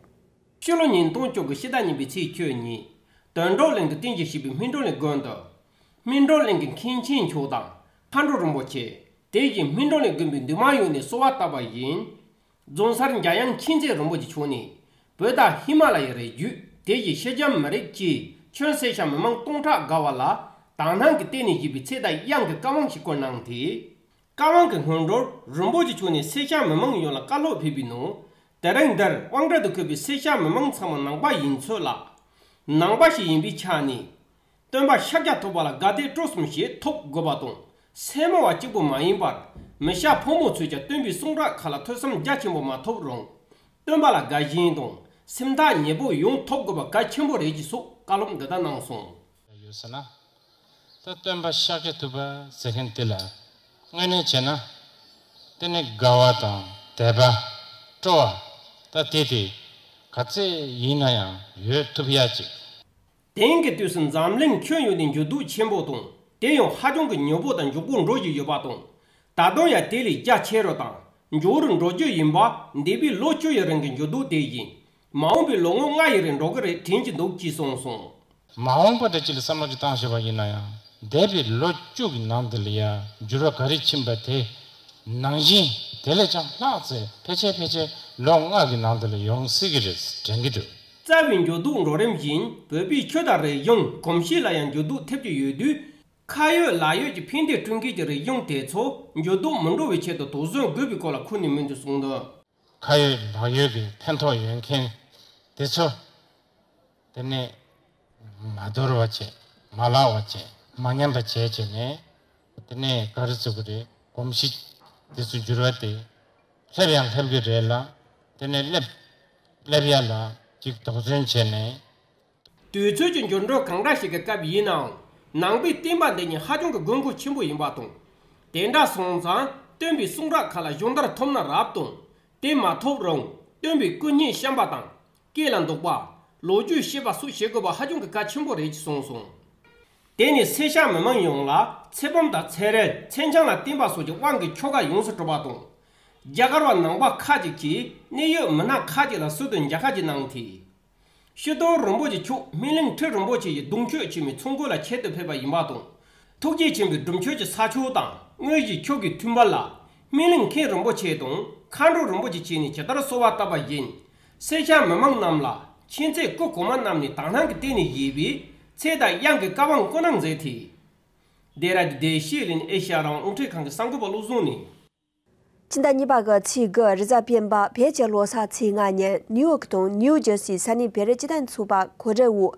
ཕྱི་ལོ་ཉིས་སྟོང་བཅུ་དགུ་ཕྱི་ཟླ་གཉིས་པའི་ཚེས་བཅུ་ཉིན། དོན་གྲུབ་གླིང་དུ་རྟེན་གཞི་བྱས་པའི་སྨིན་གྲོལ་གླིང་དགོན་དུ། སྨིན་གྲོལ་གླིང་གི་མཁན་ཆེན་མཆོག་དང་། མཁའ་འགྲོ་རིན་པོ་ཆེ། དེ་བཞིན་སྨིན་གྲོལ་གླིང་དགོན་པའི་འདུས་མང་ཡོངས་ནས་གསོལ་བ་བཏབ་པ་བཞིན། རྫོང་སར་འཇམ་དབྱངས་མཁྱེན་བརྩེ་རིན་པོ་ཆེ་མཆོག་ནས། བོད་དང་ཧི་མ་ལ་ཡའི་རི་རྒྱུད། དེ་བཞིན་ཤིན་ཅང་མི་རིགས་ཀྱི་ཁྱོན་སེར་སྐྱ་མི་མང་སྟོང་ཕྲག་བརྒལ་བ་ལ། དག་སྣང་གིས་བལྟས་ནས་བཞེས་པའི་ཚེ་དང་གཡང་གི་བཀའ་དབང་ཞིག་བསྐུར་གནང་སྟེ། བཀའ་དབང་གི་སྔོན་འགྲོར་རིན་པོ་ཆེ་མཆོག་ནས་སེར་སྐྱ་མི་མང་ཡོངས་ལ་བཀའ་སློབ་ཕེབས་པའི་ནང་། དེ་རིང་འདིར་དབང་གྲལ་དུ་འཁོད་པའི་སེར་སྐྱ་མི་མང་ཚང་མ་ནང་པ་ཡིན་ཚུལ་ལ། ནང་པ་ཞིག་ཡིན་པའི་ཆ་ནས། སྟོན་པ་ཤཱཀྱ་ཐུབ་པ་ལ་དགའ་དད་སྤྲོ་གསུམ་ཞིག་ཐོབ་དགོས་པ་དང་། སེར་མོ་བ་གཅིག་པུ་མ་ཡིན་པར། མི་སྐྱ་ཕོ་མོ་ཚོས་ཀྱང་སྟོན་པའི་གསུང་རབ་ཁག་ལ་ཐོས་བསམ་རྒྱ་ཆེན་པོ་མ་ཐོབ་རུང་། སྟོན་པ་ལ་དགའ་ཞེན་དང་སེམས་ཐག་ཉེ་པོ་ཡོང་ཐུབ་དགོས་པ་གལ་ཆེན་པོ་རེད་ཅེས་སོགས་བཀའ་སློབ་འདི་ལྟར་གནང་སོང་། ཡོད་ཟེར་ན། ད་སྟོན་པ་ཤཱཀྱ་ཐུབ་པ་ཟེར་མཁན་དེ་ལ་དངོས་གནས་བྱས་ན། དེ་ནི་དགའ་བ་དང་དད་པ། སྤྲོ་བ། ད་དེ་དེ་ག་ཚད་ཡིན་ན་ཡང་ཡོད་ཐུབ་ཡ་ཅིག་དེང་གི་དུས་སུ་འཛམ་གླིང་ཁྱོན་ཡོངས་ནས་འགྱུར་ལྡོག་ཆེན་པོ་དང་ དེ་ཡང་ཧ་ཅང་གི་མྱུར་པོ་དང་མགྱོགས་པོ་འགྲོ་བཞིན་ཡོད་པ་དང་། ད་དུང་ཡང་དེ་ལས་རྒྱ་ཆེ་རུ་དང་མགྱོགས་རུ་འགྲོ་རྒྱུ་ཡིན་པ་འདས་པའི་ལོ་བཅུ་ཡི་རིང་གི་འགྱུར་ལྡོག་དེ་བཞིན་མ་འོངས་པའི་ལོ་ངོ་ལྔ་ཡི་རིང་འགྲོ་གི་རེད་དྲན་གྱི་འདུག་ཅེས་གསུངས་སོང་། མ་འོངས་པ་འདྲ་ཅིག་ལ་བསམ་བློ་ཅིག་བཏང་ཤེས་པ་ཡིན་ན་ཡང་འདས་པའི་ལོ་བཅུ་གི་ནང་དེ་ལ་ཡང་འགྱུར་བ་ག་རེ་ཕྱིན་པ་དེ་ནང་བཞིན་དེ་ལས་ཀྱང་ལྷག་ཚེ་ཕལ་ཆེར་ཕལ་ཆེར་ལོ་ལྔ་གི་ནང་དེ་ལ་ཡོང་སྲིད་ཀྱི་རེད་དྲན་གྱི་འདུག། རྩ་བའི་འགྱུར་ལྡོག་འགྲོ་རིམ་བཞིན་བོད་པའི་ཆོས་དང་རིག་གཞུང་གོམས་གཤིས་ལ་ཡང་འགྱུར་ལྡོག་ཐེབས་ཀྱི་ཡོད་དུས། ཁ་ཡོད་ལག་ཡོད་ཀྱི་ཕན་བདེ་སྐྲུན་མཁན་གྱི་རིག་གཞུང་དེ་ཚོ་འགྱུར་ལྡོག་མི་འགྲོ་བའི་ཆེད་དུ་དོགས་ཟོན་དགོས་པའི་སྐོར་ལ་ཁོ་ནས་མུ་མཐུད་གསུངས་དོན། ཁ་ཡོད་ལག་ཡོད་ཀྱི་ཕན་ཐོགས་ཡོད་མཁན་དེ་ཚོ་དེ་ནས་མ་དོར་བ་བྱས། མ་བརླག་པ་བྱས། མ་ཉམས་པ་བྱས་བྱས་ནས་དེ་ནས་ག་རེ་ཟེར་དགོས་རེད། གོམས་གཤིས་དེ་ཚོ་འགྱུར་བ་དེ་སླེབས་ཡང་སླེབས་ཀྱི་རེད་ལ། དེ་ནས་སླེབས་སླེབས་ཡ་ལ་ཅིག་དོགས་ཟོན་བྱས་ནས། དུས་ཚོད་ཀྱི་འགྱུར་འགྲོས་གང་འདྲ་ཞིག་གི་སྐབས་ཡིན་ནའང་ནང་པའི་བསྟན་པ་འདི་ཉིད་ཧ་ཅང་གི་དགོས་མཁོ་ཆེན་པོ་ཡིན་པ་དང་། དེ་འདྲ་སོང་ཙང་སྟོན་པའི་གསུང་རབ་ཁག་ལ་སྦྱོང་བརྡར་ཐོབ་ན་རབ་དང་། དེ་མ་ཐོབ་རུང་སྟོན་པའི་སྐུ་བརྙན་བཤམས་པ་དང་། སྐེ་ལ་འདོགས་པ། ལོ་རྒྱུས་བཤད་པ་སོགས་བྱེད་དགོས་པ་ཧ་ཅང་གི་གལ་ཆེན་པོ་རེད་ཅེས་གསུངས་སོང་། དེ་ནི་སེར་སྐྱ་མི་མང་ཡོངས་ལ་ཚེ་བམ་དང་ཚེ་རིལ་མཚན་བྱང་ལ་བརྟེན་པ་སོགས་ཀྱི་དབང་གི་ཆོ་ག་ཡོངས་སུ་གྲུབ་པ་དང་། རྒྱ་གར་བ་ནང་པ་ཁག་ཅིག་གིས་གནད་ཡོད་མི་སྣ་ཁག་ཅིག་ལ་གསོལ་འདེབས་མཇལ་ཁ་ཅིག་གནང་སྟེ། སྤྱི་དོན་རིན་པོ་ཆེ་མཆོག་སྨིན་གླིང་ཁྲི་རིན་པོ་ཆེ་ཡི་གདུང་མཆོད་ཆེན་མོའི་ཚོགས་འཁོར་ལ་ཆེད་དུ་ཕེབས་པ་ཡིན་པ་དང་། ཐུགས་རྗེ་ཆེན་པོའི་སྒྲུབ་མཆོད་ཀྱི་ས་ཆོག་དང་དངོས་གཞིའི་ཆོག་གི་མཐུན་པ་ལ་སྨིན་གླིང་མཁན་རིན་པོ་ཆེ་དང་མཁའ་འགྲོ་རིན་པོ་ཆེ་བཅས་ནས་ཇི་ལྟར་གསོལ་བ་བཏབ་པ་བཞིན། སེར་སྐྱ་མི་མང་རྣམས་ལ་མཁྱེན་བརྩེ་སྐུ་གོང་མ་རྣམས་ནས་དག་སྣང་གི་སྟེང་ནས་བཞེས་པའི་ཚེ་དང་གཡང་གི་བཀའ་དབང་སྐུ་གནང་མཛད་དེ། ལྡེ་ར་ལྡུན་བདེ་སྐྱིད་གླིང་ཨེ་ཤ་ཡ་རང་དབང་རླུང་འཕྲིན་ཁང་གི་གསར་འགོད་པ་བློ་བཟང་ནས། ཕྱི་ཟླ་གཉིས་པ་གི་ཚེས་དགུ་རེས་གཟའ་སྤེན་པ་བོད་ཀྱི་ལོ་གསར་ཚེས་ལྔ་ཉིན་ནིའུ་ཡོག་དང་ནིའུ་ཇར་སིའི་ས་གནས་བོད་རིགས་སྤྱི་མཐུན་ཚོགས་པ་གོ་སྒྲིག་འོག་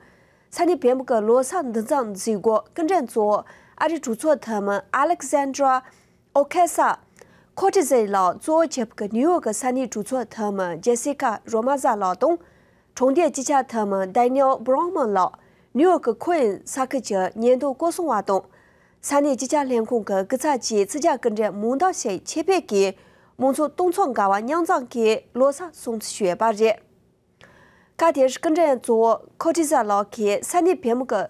ས་གནས་བོད་མི་གི་ལོ་གསར་འདུ་འཛོམས་མཛད་སྒོ་སྐུ་མགྲོན་གཙོ་བོ་ཨ་རིའི་གྲོས་ཚོགས་འཐུས་མི་ཨ་ལེག་ཟན་དྲ་ཨོ་ཁེ་ས་ཁོ་ཏི་ཟེ་ལགས་གཙོ་བོ་བྱས་པའི་ནིའུ་ཡོག་གི་ས་གནས་གྲོས་ཚོགས་འཐུས་མི་ཇེ་སི་ཀ་རོ་མ་ཟ་ལགས་དང་། གྲོང་སྡེའི་སྤྱི་ཁྱབ་འཐུས་མི་ཌེ་ནི་ཨེལ་བྷི་རོང་མན་ལགས་ནིའུ་ཡོག་གི་ཁོ་ཨིན་ས་ཁུལ་གྱི་ཉེན་རྟོག་སྐོར་སྲུང་བ་དང་། ས་གནས་སྤྱི་ཁྱབ་ལྷན་ཁང་གི་སྐུ་ཚབ་བཅས་ཚིག་ཇ་སྐུ་མགྲོན་མང་དག་ཞིག་ཆེད་ཕེབས་ཀྱིས་མང་ཚོགས་སྟོང་ཚོ་འགའ་བ་མཉམ་འཛོམས་ཀྱིས་ལོ་གསར་སྲུང་བརྩི་ཞུས་པ་རེད། སྐབས་དེར་སྐུ་མགྲོན་གཙོ་བོ་ཁོ་ཏི་ཟ་ལགས་ཀྱིས་ས་གནས་བོད་མི་གི་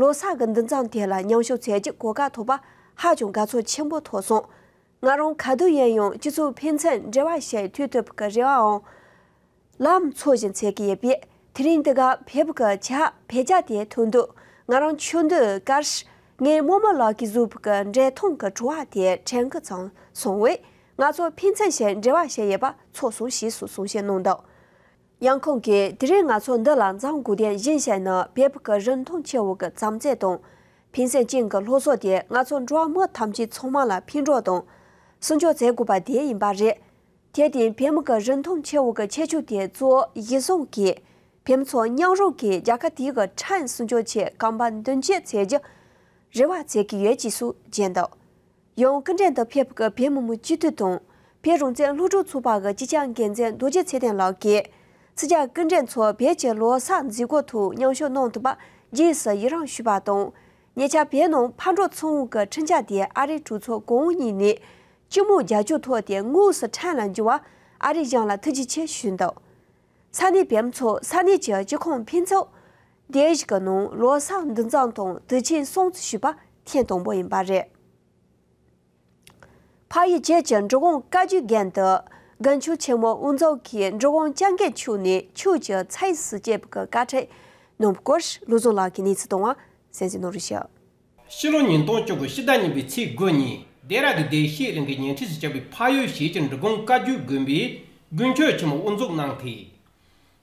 ལོ་གསར་གྱི་འདུ་འཛོམས་དེ་ལ་མཉམ་ཞུགས་བྱེད་རྒྱུའི་གོ་སྐབས་ཐོབ་པ་ཧ་ཅང་དགའ་ཚོར་ཆེན་པོ་ཐོབ་སོང་། ང་རང་ག་དུས་ཡིན་ཡང་སྤྱི་ཚོགས་ཕན་ཚུན་འབྲེལ་བ་ཞིག་མཐུད་ཐུབ་པའི་རེ་བའང་ལམ་འཚོལ་བཞིན་བྱེད་ཀྱི་ཡོད་པས། དེ་རིང་འདི་ག་བོད་ཀྱི་ཆ་བེད་སྤྱད་དེ་ཐོན་དུས་ང་རང་ཆུང་དུས་སྐབས་ངའི་རྨོ་མོ་ལགས་ཀྱིས་བཟོས་པའི་འབྲས་ཐང་གི་བྲོ་བ་དེ་དྲན་གྱི་ཙམ་སོང་བས། ང་ཚོ་ཕན་ཚུན་ཞིག་འབྲེལ་བ་ཞིག་ཡོད་པ་ཚོར་སོང་ཞེས་སུ་གསུང་བཤད་གནང་འདུག། ཡང་ཁོང་གིས་དེ་རིང་ང་ཚོ་འདི་ལ་འཛོམས་དགོས་དོན་གཞན་ཞིག་ནི་བོད་ཀྱི་རིན་ཐང་ཆེ་བོ་གི་བྱམས་བརྩེ་དང་། ཕན་སེམས་ཅན་གྱི་སློབ་གསོ་དེ་ང་ཚོ་འགྲོ་བ་མི་ཐམས་ཅད་ཚང་མ་ལ་ཕན་གྲོགས་དང་སྲུང་སྐྱོབ་བྱེད་དགོས་པ་དེ་ཡིན་པ་རེད། དེར་བརྟེན་བོད་མི་གི་རིན་ཐང་ཆེ་བོ་གི་ཁྱད་ཆོས་དེ་གཙོ་བོ་གཞི་བཟུང་གིས་བོད་མི་ཚོ་མཉམ་རུབ་ཀྱིས་རྒྱལ་ཁབ་དེའི་གི་ཕྲན་སྲུང་སྐྱོབ་ཆེད་གོམ་པ་མདུན་སྐྱོད་བྱེད་རྒྱུ་རེ་བ་བྱེད་ཀྱི་ཡོད་ཅེས་སུ་བརྗོད་འདུག། ཡང་སྐུ་མགྲོན་དུ་ཕེབས་པའི་བོད་མི་མང་སྤྱི་འཐུས་དང་བོད་རང་བཙན་སློབ་ཕྲུག་ཚོགས་པ་གི་སྤྱི་ཁྱབ་འགན་འཛིན་རྡོ་རྗེ་ཚེ་བརྟན་ལགས་ཀྱིས་ཚིག་ཇ་སྐུ་མགྲོན་ཚོ་བོད་ཀྱི་ལོ་གསར་མཛད་སྒོ་ཐོག་མཉམ་ཞུགས་གནང་ཐུབ་པར་རྗེས་སུ་ཡི་རང་ཞུས་པ་དང་། ཉེ་ཆར་བོད་ནང་ཕར་འགྲོ་ཚོང་གི་འཕྲིན་བཅར་དེ་ཨ་རིའི་གྲོས་ཚོགས་གོང་འོག་གཉིས་ནས་སྤྱི་མོས་རྒྱབ་སྐྱོར་ཐོག་དེ་དངོས་སུ་ཕྲན་ལ་འབྱོར་བར་ཨ་རིའི་གཞུང་ལ་ཐུགས་རྗེ་ཆེ་ཞུས་འདུག། ས་གནས་བོད་མི་ཚོ་ས་གནས་ཀྱི་སྤྱི་ཁོངས་ཕན་ཚུན་སྡེ་བཞི་གི་ནང་ལོ་གསར་འདུ་འཛོམས་དང་དུས་ཆེན་སྲུང་བརྩི་ཞུས་པ་ཐེངས་དང་པོ་ཡིན་པ་རེད། ཕ་ཡུལ་བཅས་ཀྱི་འབྲི་གུང་བཀའ་བརྒྱུད་དགོན་དུ་དགོན་ཆེན་ཆེན་མོ་དབུ་འཛུགས་ཀྱིས་འབྲི་གུང་སྐྱབས་མགོན་མཆོག་ནས་ཆོས་ཀྱི་ཚིགས་སུ་བཅད་པའི་བཀའ་ཁྲིད་གནང་བའི་སྐོར་བློ་བཟང་ལགས་ཀྱིས་གནས་ཚུལ་བཏང་བ་གསན་གཟིགས་གནང་རོགས་ཞུ། ཕྱི་ལོ་ཉིས་སྟོང་བཅུ་དགུ་ཕྱི་ཟླ་གཉིས་པའི་ཚེས་དགུ་ཉིན་ལྡེ་ར་ལྡུན་བདེ་སྐྱིད་གླིང་གི་ཉེ་འཁྲིས་སུ་བྱས་པའི་ཕ་ཡུལ་ཞེས་ཀྱི་འབྲི་གུང་བཀའ་བརྒྱུད་དགོན་པའི་དགོན་ཆེན་ཆེན་མོ་དབུ་འཛུགས་གནང་སྟེ།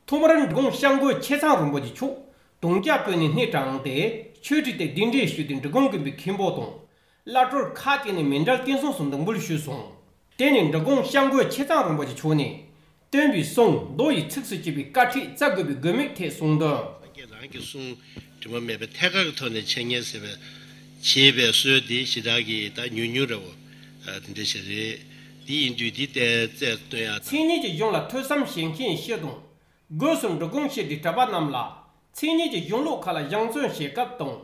ཐོག་མར་འབྲི་གུང་སྐྱབས་མགོན་ཆེ་ཚང་རིན་པོ་ཆེ་མཆོག་དུང་རྒྱ་དཔོན་གནས་སྣེ་དྲངས་ཏེ་ཆོས་ཁྲིད་དེ་གདན་འདྲེན་ཞུས་ཏེ་འབྲི་གུང་དགོན་པའི་མཁན་པོ་དང་། བླ་སྤྲུལ་ཁག་ཅིག་ནས་མཎྜལ་རྟེན་གསུམ་སོགས་འདོན་འབུལ་ཞུས་སོང་། དེ་ནས་འབྲི་གུང་སྐྱབས་མགོན་ཆེ་ཚང་རིན་པོ་ཆེ་མཆོག་ནས་སྟོན་པའི་གསུང་མདོ་ཡི་ཚིགས་སུ་བཅད་པའི་བཀའ་ཁྲིད་སྩལ་དགོས་པའི་དགོས་དམིགས་ཐད་གསུངས་དོན། སངས་རྒྱས་རང་གི་གསུང་དྲི་མ་མེད་པའི་ཐད་ཀར་གྱི་ཐོག་ནས་འཆད་ཉན་ཟེར་བའི་བྱེད་པའི་སྲོལ་འདི་ཞེ་དྲག་གི་ད་ཉུང་ཉུང་རེད་བ། དེ་འདྲ་ཞིག་རེད། འདི་ཡིན་དུས་འདི་ལྟའི་རྩལ་སྟོན་ཡག་དང་། མཚན་ཉིད་ཀྱི་གཞུང་ལ་ཐོས་བསམ་བྱེད་མཁན་སྤྱི་དང་། སྒོས་སུ་འབྲི་གུང་ཤེས་འདི་གྲྭ་པ་རྣམས་ལ་མཚན་ཉིད་ཀྱི་གཞུང་ལུགས་ཁག་ལ་སྦྱང་བརྩོན་བྱེད་སྐབས་དང་།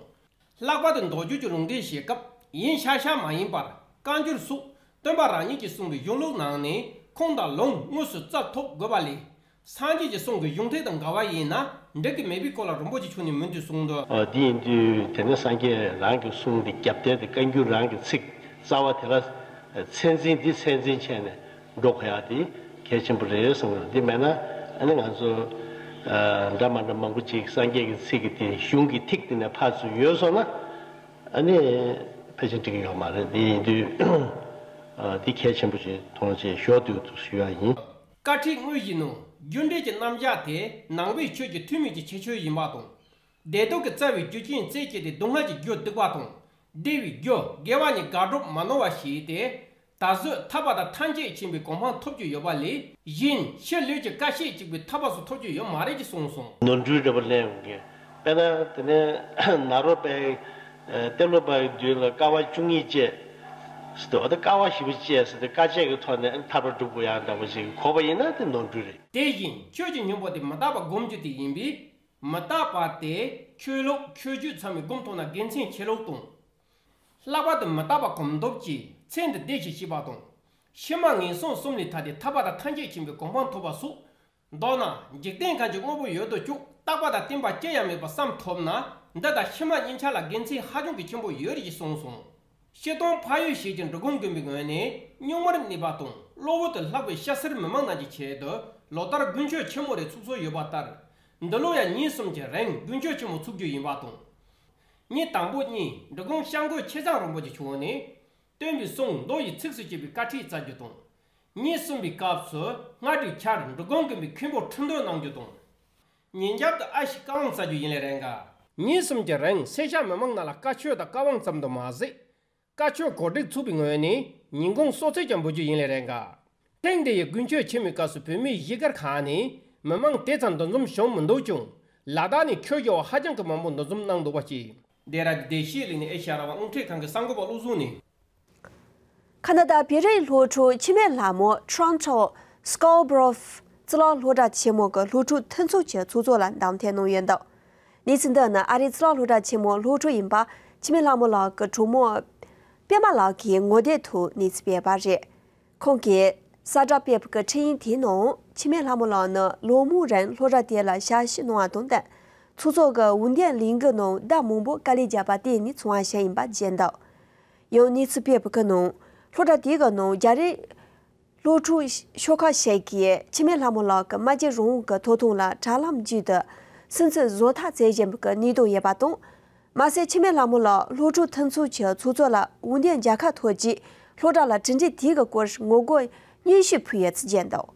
ལྷག་པར་དུ་མདོ་རྒྱུད་ཀྱི་ལུང་འདྲེན་བྱེད་སྐབས་ཡིན་ཤག་ཤག་མ་ཡིན་པར་བཀའ་འགྱུར་སོགས་སྟོན་པ་རང་ཉིད་ཀྱིས་གསུངས་པའི་གཞུང་ལུགས་ནང་ནས་ཁུངས་དང་ལུང་དངོས་སུ་བཙལ་ཐུབ་དགོས་པ་ལས། སངས་རྒྱས་ཀྱི་གསུང་གི་གཞུང་དེ་དང་འགལ་བ་ཡིན་ན་འགྲིག་གི་མེད་པའི་སྐོར་ལ་རིན་པོ་ཆེ་མཆོག་ནས་མུ་མཐུད་གསུངས་འདུག། ཨ། དེ་ཡིན་དུས་དེ་ནས་སངས་རྒྱས་རང་གི་གསུང་དེ་རྒྱབ་རྟེན་དེ་བཀའ་འགྱུར་རང་གི་ཚིག་རྩ་བ་དེ་ལ་ཚད་འཛིན་འདི་ཚད་འཛིན་བྱས་ནས་འགྲོ་དགོས་ཡག་དེ་གལ་ཆེན་པོ་རེད་གསུངས་འདུག། འདི་མེད་ན་ཨ་ནི་ང་ཚོ་ཨ་འདྲ་མ་འདྲ་མང་པོ་ཅིག་སངས་རྒྱས་ཀྱི་ཚིག་གི་དེ་གཞུང་གི་ཐིག་དེ་ནས་ཕར་ཚུར་ཡོལ་སོང་ན་ཨ་ནི་ཕལ་ཆེར་འགྲིག་གི་ཡོད་མ་རེད། དེ་ཡིན་དུས་ཨ་འདི་གལ་ཆེན་པོ་ཅིག་མཐོང་ཆེད་ཞོར་དུ་ཞུ་ཡག་ཡིན། བཀའ་ཁྲིད་དངོས་གཞི་ནང་རྒྱུ་འབྲས་ཀྱི་རྣམ་གཞག་དེ་ནང་པའི་ཆོས་ཀྱི་ཐུན་མིན་གྱི་ཁྱད་ཆོས་ཡིན་པ་དང་། བདེ་སྡུག་གི་རྩ་བའི་རྒྱུ་རྐྱེན་རྩད་བཅད་དེ་སྡུག་བསྔལ་གྱི་རྒྱུ་སྡིག་པ་དང་། བདེ་བའི་རྒྱུ་དགེ་བ་གཉིས་དགག་སྒྲུབ་མ་ནོར་བ་ཞིག་སྟེ། ད་གཟོད་ཐར་པ་དང་ཐམས་ཅད་མཁྱེན་པའི་གོ་འཕང་ཐོབ་རྒྱུ་ཡོད་པ་ལས་གཞན་ཕྱི་ལུས་ཀྱི་ཀ་ཤས་གཅིག་པའི་ཐར་པ་སོགས་ཐོབ་རྒྱུ་ཡོད་མ་རེད་ཅེས་གསུངས་སོང་། ནོར་འཁྲུལ་འདྲ་པོ་ལེན་ཡོང་གི། དཔེར་ན་དེ་ནས་ནཱ་རོ་པའི་ཏེ་ལོ་པའི་མདུན་ལ་དཀའ་བ་བཅུ་གཉིས་སྤྱད་ཟེར་ཏེ། འོ་ད་དཀའ་བ་ཞེ་པོ་སྤྱད་ཟེར་ཏེ་དཀའ་སྤྱད་ཀྱི་ཐོག་ནས་ཐར་པ་སྒྲུབ་དགོས་ཡག་འདྲ་པོ་ཞིག་གོ་བ་ཡིན་ན་དེ་ནོར་འཁྲུལ་རེད། དེ་བཞིན་ཆོས་ཀྱི་སྙིང་པོ་དེ་མི་རྟག་པ་སྒོམ་རྒྱུ་དེ་ཡིན་པས། མི་རྟག་པ་དེ་ཆོས་ལུགས་ཆོས་བརྒྱུད་ཚང་མས་སྒོམ་ཐུབ་ན་དགེ་མཚན་ཆེ་ལུགས་དང་། ལྷག་པར་དུ་མི་རྟག་པ་གོམས་སྟོབས་ཀྱིས་ཚེ་འདི་བདེ་ཞིང་སྐྱིད་པ་དང་། ཕྱི་མ་ངན་སོང་གསུམ་ལས་ཐར་ཏེ་ཐར་པ་དང་ཐམས་ཅད་མཁྱེན་པའི་གོ་འཕང་ཐོབ་པ་སོགས། མདོར་ན་འཇིག་རྟེན་གང་གི་དངོས་པོ་ཡོད་དོ་ཅོག་རྟག་པ་དང་བརྟན་པ་ཅི་ཡང་མེད་པ་བསམ་ཐུབ་ན། འདི་དང་ཕྱི་མ་གཉིས་ཆ་ལ་དགེ་མཚན་ཧ་ཅང་གི་ཆེན་པོ་ཡོད་རེད་ཅེས་གསུངས་སོང་། སྤྱིར་བཏང་ཕ་ཡུལ་གཞིས་ཀྱི་འབྲི་གུང་དགོན་པའི་ངོས་ནས་རྙིང་མར་གནས་པ་དང་གློ་བུར་དུ་ལྷག་པའི་སྐྱ་སེར་མི་མང་རྣམས་ཀྱི་ཆེད་དུ་ལོ་ལྟར་དགུན་ཆོས་ཆེན་མོ་རེ་ཚུགས་སྲོལ་ཡོད་པ་ལྟར། འདི་ལོ་ཡང་ཉིན་གསུམ་གྱི་རིང་དགུན་ཆོས་ཆེན་མོ་ཚུགས་རྒྱུ་ཡིན་པ་དང་། ཉིན་དང་པོ་ཉིན་འབྲི་གུང་སྐྱབས་མགོན་ཆེ་ཚང་རིན་པོ་ཆེ་མཆོག་ནས་སྟོན་པའི་གསུང་མདོ་ཡི་ཚིགས་སུ་བཅད་པའི་བཀའ་ཁྲིད་བསྩལ་རྒྱུ་དང་། ཉིན་གསུམ་པའི་སྐབས་སུ་སྔ་དྲོའི་ཆར་འབྲི་གུང་དགོན་པའི་མཁན་པོ་ཁྲི་འདོན་གནང་རྒྱུ་དང་། ཉིན་རྒྱབ་ཏུ་ཨ་ཞེ་བཀའ་དབང་སྩལ་རྒྱུ་ཡིན་ལེ་རེད་འགའ། ཉིན་གསུམ་གྱི་རིང་སེར་སྐྱ་མི་མང་རྣམས་ལ་བཀའ་ཆོས་དང་བཀའ་དབང་ཙམ་དུ་མ་ཟད། བཀའ་ཆོས་གོ་སྒྲིག་ཚུགས་པའི་ངོས་ནས་ཉིན་གུང་གསོལ་ཚིགས་ཀྱང་འབུལ་རྒྱུ་ཡིན་ལེ་རེད་འགའ། ཐེངས་འདི་ཡི་དགུན་ཆོས་ཆེན་མོའི་སྐབས་སུ་བོད་མིའི་གཞིས་སྒར་ཁག་ནས་མི་མང་དེ་ཙམ་འདུ་འཛོམས་བྱུང་མི་འདུག་ཀྱང་། ལ་དྭགས་ནས་ཆོས་ཞུ་བ་ཧ་ཅང་གི་མང་པོ་འདུ་འཛོམས་གནང་འདུག་པ་བཅས། འདི་ར་བདེ་སྐྱིད་གླིང་ནས་ཨེ་ཤ་ཡ་རང་དབང་རླུང་འཕྲིན་ཁང་གི་གསར་འགོད་པ་བློ་བཟང་ནས། ཁ་ན་ཌ་བོད་རིགས་སློབ་ཕྲུག་འཆི་མེད་ལྷ་མོ་Toronto Scarborough གཙུག་ལག་སློབ་གྲྭ་ཆེན་མོ་གི་སློབ་ཕྲུག་མཐུན་ཚོགས་ཀྱི་ཚོགས་གཙོ་ལ་བདམས་ཐོན་གནང་ཡོད་འདུག། གནས་ཚུལ་འདི་ནི་ཨ་རིའི་གཙུག་ལག་སློབ་གྲྭ་ཆེན་མོའི་སློབ་ཕྲུག་ཡིན་པ་འཆི་མེད་ལྷ་མོ་ལགས་ཀྱི་གྲོགས་མོ་པད་མ་ལགས་ཀྱིས་ངོ་དེབ་ཐོག་གནས་ཚུལ་སྤེལ་བ་རེད། ཁོང་གིས་གསལ་བསྒྲགས་སྤེལ་བའི་ཁྲིད་ཡིག་དེའི་ནང་འཆི་མེད་ལྷ་མོ་ལགས་ནི་ལོ་མང་རིང་སློབ་གྲྭ་དེ་ལ་ཞབས་ཞུ་གནང་བ་དང་བསྟུན། ཚོགས་གཙོ་གི་འོས་འདེམས་ལས་འགུལ་ནང་ཟླ་མང་པོ་དཀའ་ལས་བརྒྱབ་པ་དེ་ནི་བྱུང་བ་ཞིག་ཡིན་པ་བརྗོད་འདུག། ཡང་གནས་ཚུལ་སྤེལ་བའི་ནང་སློབ་གྲྭ་དེ་གི་ནང་རྒྱ་རིགས་སློབ་ཕྲུག་ཤོག་ཁག་ཞིག་གིས་འཆི་མེད་ལྷ་མོ་ལགས་ཀྱི་སྨྲ་བརྗོད་རང་དབང་གི་ཐོབ་ཐང་ལ་དྲ་ལམ་བརྒྱུད་དུ་སུན་གཙེར་བཟོ་ཐབས་བྱེད་བཞིན་པའི་གནས་སྟངས་ཡོད་པ་དང་། མ་ཟད་འཆི་མེད་ལྷ་མོ་ལགས་སློབ་ཕྲུག་མཐུན་ཚོགས་ཀྱི་ཚོགས་གཙོ་ལ་འོས་འདེམས་རྒྱལ་ཁ་ཐོབ་རྗེས་སློབ་གྲྭ་ལ་གྲུབ་འབྲས་དེ་གི་སྐོར་ངོ་རྒོལ་སྙན་ཞུ་ཕུལ་ཡོད་ཚུལ་བརྗོད་འདུག།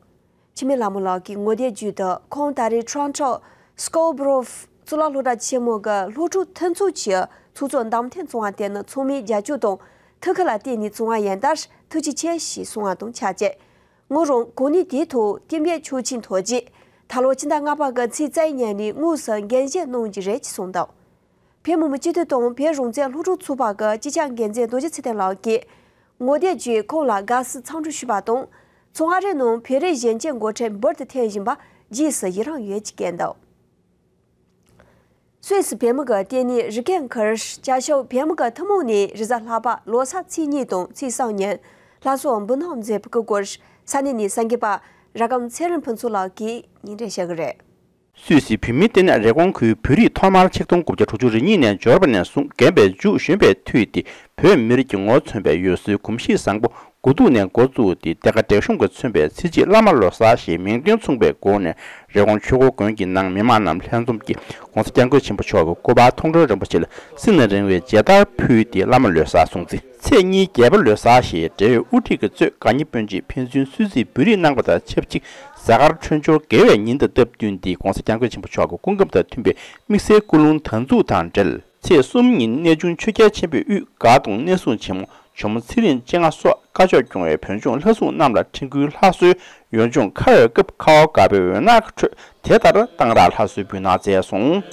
འཆི་མེད་ལྷ་མོ་ལགས་ཀྱིས་ངོ་དེབ་བརྒྱུད་དུ་ཁོང་ད་རེས་Toronto Scarborough གཙུག་ལག་སློབ་གྲྭ་ཆེན་མོ་གི་སློབ་ཕྲུག་མཐུན་ཚོགས་ཀྱི་ཚོགས་གཙོ་བདམས་ཐོན་བྱུང་བ་དེ་ནི་ཚང་མའི་རྒྱབ་སྐྱོར་དང་ཐུགས་ཁུར་ལ་བརྟེན་ནས་བྱུང་བ་ཡིན་སྟབས་ཐུགས་རྗེ་ཆེ་ཞེས་གསུངས་པ་དང་ཆབས་ཅིག། ངོས་རང་གོ་གནས་དེའི་ཐོག་གཏན་འབེབས་ཆོག་མཆན་ཐོབ་རྗེས་ད་ལོ་ཕྱི་ཟླ་ལྔ་པ་གི་ཚེས་རྩ་བཞིའི་ཉིན་ནས་དངོས་སུ་འགན་བཞེས་གནང་རྒྱུ་རེད་ཅེས་གསུངས་འདུག། བོད་མི་མང་སྤྱི་འཐུས་དང་བོད་རང་བཙན་སློབ་ཕྲུག་ཚོགས་པ་གི་སྤྱི་ཁྱབ་འགན་འཛིན་རྡོ་རྗེ་ཚེ་བརྟན་ལགས་ཀྱིས་ངོ་དེབ་བརྒྱུད་ཁོང་ལ་དགའ་བསུ་འཚམས་འདྲི་ཞུས་པ་དང་། མཚོ་སྔ་རི་ནང་བོད་རིགས་གཞོན་སྐྱེས་འགོ་ཁྲིད་འབུར་དུ་ཐོན་བཞིན་པ་རྗེས་སུ་ཡི་རངས་ཡོད་ཅེས་བཀོད་འདུག། སུད་སི་བོད་མི་གི་ལྟེ་གནས་རི་ཀན་ཁུལ་བྱ་ཤོག་བོད་མི་གི་ཐུན་མོང་ནས་རེས་གཟའ་ལྷག་པ་ལོ་གསར་ཚེས་གཉིས་དང་ཚེས་གསུམ་ཉིན་ལྷ་གསོལ་འབུལ་གནང་མཛད་པའི་སྐོར་ས་གནས་ནས་གསར་འགོད་པ་ར་སྒམ་ཚེ་རིང་ཕུན་ཚོགས་ལགས་ཀྱིས་སྙན་སྒྲོན་ཞུ་གི་རེད། སུད་སི་བོད་མིའི་ལྟེ་གནས་རི་ཀོན་ཁུལ་བོད་རིགས་ཐོག་མར་ཆིག་སྟོང་དགུ་བརྒྱ་དྲུག་ཅུ་རེ་གཉིས་ནས་འབྱོར་བ་ནས་བཟུང་རྒན་པའི་མཇུག་གཞོན་པའི་མཐུ་ཡིས་ཏེ་བོད་མི་རིགས་ཀྱི་ངོ་བོ་མཚོན་པའི་འོད་ཟེར་གོམས་གཤིས་བཟང་པོ་དགུ་ཐུག་ནས་འགོ་བཙུགས་ཏེ་ལྟེ་ཁ་བགྲེས་གཤོམ་གྱིས་མཚོན་པའི་ཚེས་གཅིག་བླ་མ་ལོ་གསར་ཞེས་མིང་དོན་མཚུངས་པའི་སྒོ་ནས་རི་ཀོན་ཆོས་འཁོར་དགོན་གྱི་ནང་མི་མང་རྣམས་ལྷན་འཛོམས་ཀྱིས་༸གོང་ས་༸སྐྱབས་མགོན་ཆེན་པོ་མཆོག་གི་སྐུ་པར་མཐོང་གྲོལ་རིན་པོ་ཆེ་ལ་བསིལ་ནས་རིང་བའི་མཇལ་དར་ཕུལ་ཏེ་བླ་མ་ལོ་གསར་སྲུང་བརྩི། ཚེས་གཉིས་རྒྱལ་པོ་ལོ་གསར་ཞེས་འབྲེལ་ཡོད་དབུ་ཁྲིད་ཀྱིས་གཙོས་དགའ་ཉེ་སྤུན་མཆེད་ཕན་ཚུན་གསོལ་ཚིགས་འབུལ་རེས་གནང་བ་དང་ཆབས་ཅིག་གཟའ་སྐར་འཕྲོད་སྦྱོར་དགེ་བའི་ཉིན་དང་སྟབས་བསྟུན་ཏེ་༸གོང་ས་༸སྐྱབས་མགོན་ཆེན་པོ་མཆོག་གི་སྐུ་ཁམས་དང་མཐུན་པའི་དམིགས་བསལ་སྐུ་རླུང་དར་འཛུགས་དང་འབྲེལ། ཚེས་གསུམ་ཉིན་གནས་ཆུང་ཆོས་རྒྱལ་ཆེན་པོའི་དབུས་དགའ་གདོང་གནས་སྲུང་ཆེན་མོ་ཇོ་མོ་ཚེ་རིང་སྤྱན་སྔ་སོགས་བཀའ་ཆོས་སྐྱོང་བའི་བོད་ལྗོངས་ལྷ་སྲུང་རྣམས་ལ་ཁྲིན་ཀུའི་ལྷ་གསོལ་ཡོན་ཆུང་ཁ་འོས་སྐབས་ཁ་བ་དགའ་བའི་འོད་སྣང་གི་ཁྲོད་དེ་ལྟར་གཏང་རག་ལྷ་གསོལ་འབུལ་གནང་མཛད་སོང་།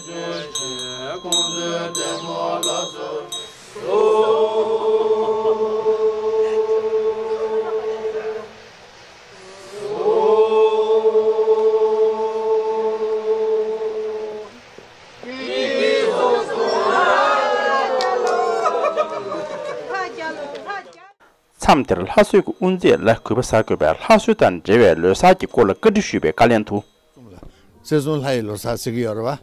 མཚམས་དེར་ལྷ་གསོལ་གྱི་དབུ་མཛད་ལ་གུས་པ་གསར་འགོད་པས་ལྷ་གསོལ་དང་འབྲེལ་བའི་ལོ་གསར་གྱི་སྐོར་ལ་བཀའ་འདྲི་ཞུས་པའི་བཀའ་ལན་དུ། བརྩི་སྲུང་ལྷ་ཡི་ལོ་གསར་ཟེར་གྱི་ཡོད་རེད་བ།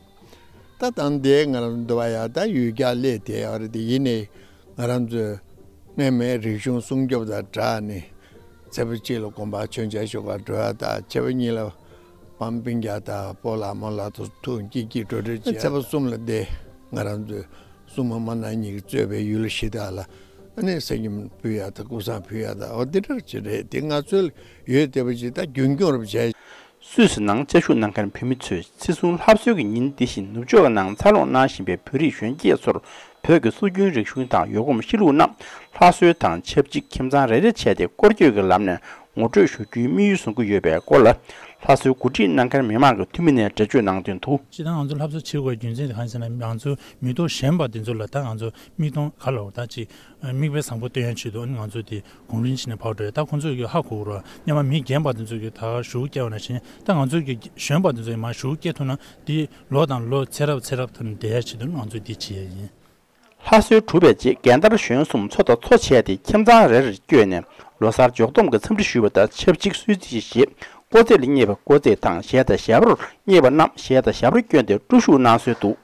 ད་དང་དེ་ང་རང་འདི་བ་ཡ་ད་ཡུལ་གྱར་སླེབས་དེ་ཡོད་རེད་དེ། ཡིན་ནའི་ང་རང་ཚོའི་གནས་མལ་རིག་གཞུང་སྲུང་སྐྱོབ་དང་སྦྲགས་ནས་ཚེས་པ་གཅིག་ལ་དགོན་པ་མཆོད་མཇལ་ཞུ་གར་འགྲོ་ཡ་དང་། ཚེས་པ་གཉིས་ལ་པང་སྤུན་ཀྱག་དང་སྤོ་ལགས་རྨོ་ལགས་དང་ཐུག་སྐྱིད་སྐྱིད་གྲོགས་གྲོགས་བྱས། ཚེས་པ་གསུམ་ལ་དེ་ང་རང་ཚོའི་སྲུང་མ་རྨ་ནག་གཉིས་ཀྱིས་གཙོས་པའི་ཡུལ་གཞི་དག་ལ་ཨ་ནི་གསེར་སྐྱེམས་ཕུལ་ཡ་དང་སྐུ་བསང་ཕུལ་ཡ་དང་། འོ་དེ་འདྲ་ཅིག་རེད། དེ་ང་ཚོའི་ཡུལ་དེ་བ་ཅིག་ད་རྒྱུན་སྐྱོང་རུ་བྱས། སུད་སི་ནང་བཅའ་བཞུགས་གནང་མཁན་བོད་མི་ཚོས་བརྩི་སྲུང་ལྷ་གསོལ་གྱི་ཉིན་འདི་བཞིན་ནུབ་ཕྱོགས་ཀྱི་ནང་འཚར་ལོངས་གནང་བཞིན་པའི་བོད་རིགས་གཞོན་སྐྱེས་ཚོར་བོད་ཀྱི་སྲོལ་རྒྱུན་རིག་གཞུང་དང་ཡོལ་གོམས་གཤིས་ལུགས་རྣམས་ལྷ་གསོལ་དང་ཆབས་ཅིག་ཁྱིམ་ཚང་རེ་རེ་བྱས་ཏེ་སྐོར་སྐྱོད་ཀྱི་ལམ་ནས་ངོ་སྤྲོད་ཞུ་རྒྱུའི་དམིགས་ཡུལ་བཟུང་གི་ཡོད་པའི་སྐོར་ལ། ལྷ་གསོལ་གོ་སྒྲིག་གནང་མཁན་མི་མང་གི་འཐུས་མི་ནས་འགྲེལ་བརྗོད་གནང་དོན་དུ། སྤྱིར་བཏང་ང་ཚོ་ལྷ་གསོལ་བྱེད་དགོས་རྒྱུ་མཚན་དེ་གང་ཡིན་ཟེར་ན། ང་ཚོ་མི་ཐོག་གཞོན་པ་དེ་ཚོ་ལ་ད་ང་ཚོ་མིག་མཐོང་ག་ལ་འོ་ད་ཅིག་མིག་དཔེ་བཟང་པོ་སྟོན་ཡ་ཆེད་དུ་ང་ཚོ་དེ་གོང་རིམ་ཞིག་ནས་ཕར་འགྲོ་ཡ། ད་ཁོང་ཚོས་ཀྱི་ཧ་གོ་གི་རེད། སྔོན་མ་མི་རྒན་པ་དེ་ཚོས་ཀྱི་ད་ཞུ་སྐྱེལ་བ་ནང་བཞིན། ད་ང་ཚོས་ཀྱི་གཞོན་པ་དེ་ཚོས་མར་ཞུ་སྐྱེལ་ཐུབ་ན་དེ་ལོ་དང་ལོ་ཚེ་རབས་ཚེ་རབས་ཐོག་ནས་བསྡད་ཡ་ཆེད་དུ་ང་ཚོས་དེ་བྱེད་ཡ་ཡིན། ལྷ་གསོལ་གྲུབ་པའི་རྗེས་རྒན་དར་གཞོན་གསུམ་ཚོ་དང་ཚོ་བྱས་ཏེ་ཁྱིམ་ཚང་རེ་རེར་བསྐྱོད་ནས་ལོ་གསར་འཇོག་སྡོམ་གྱི་འཚམས་འདྲི་ཞུས་པ་དང་ཆབས་ཅིག་གསོལ་ཚིགས་ཤིག་བཞེས། སྐོར་རྩེད་ལ་མཉེས་པ་སྐོར་རྩེད་དང་གཞས་དང་ཞབས་བྲོར་མཉེས་པ་རྣམས་གཞས་དང་ཞབས་བྲོ་བསྐྱོན་ཏེ་བཀྲ་ཤིས་གནང་སྲོལ་འདུག་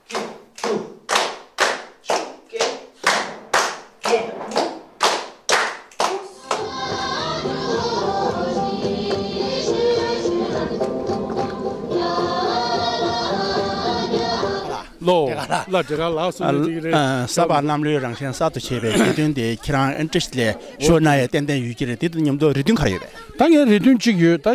ལོ། ལ་དེ་ག་ལགས་སོ་ནི་ཅིག་རེད། ཨ། ས་ཕག་གནམ་ལོའི་རང་བཞིན་གསར་དུ་བྱས་པའི་དགེ་འདུན་དེ་ཁྱེད་རང་ཨེ་འདྲ་ཞིག་ལས་ཤོར་ན་ཡང་ཏན་ཏན་ཡོད་ཀྱི་རེད། དེ་དང་མཉམ་དུ་རེ་འདུན་ག་རེ་ཡོད་པས། ད་ངའི་རེ་འདུན་གཅིག་ཡོད། ད་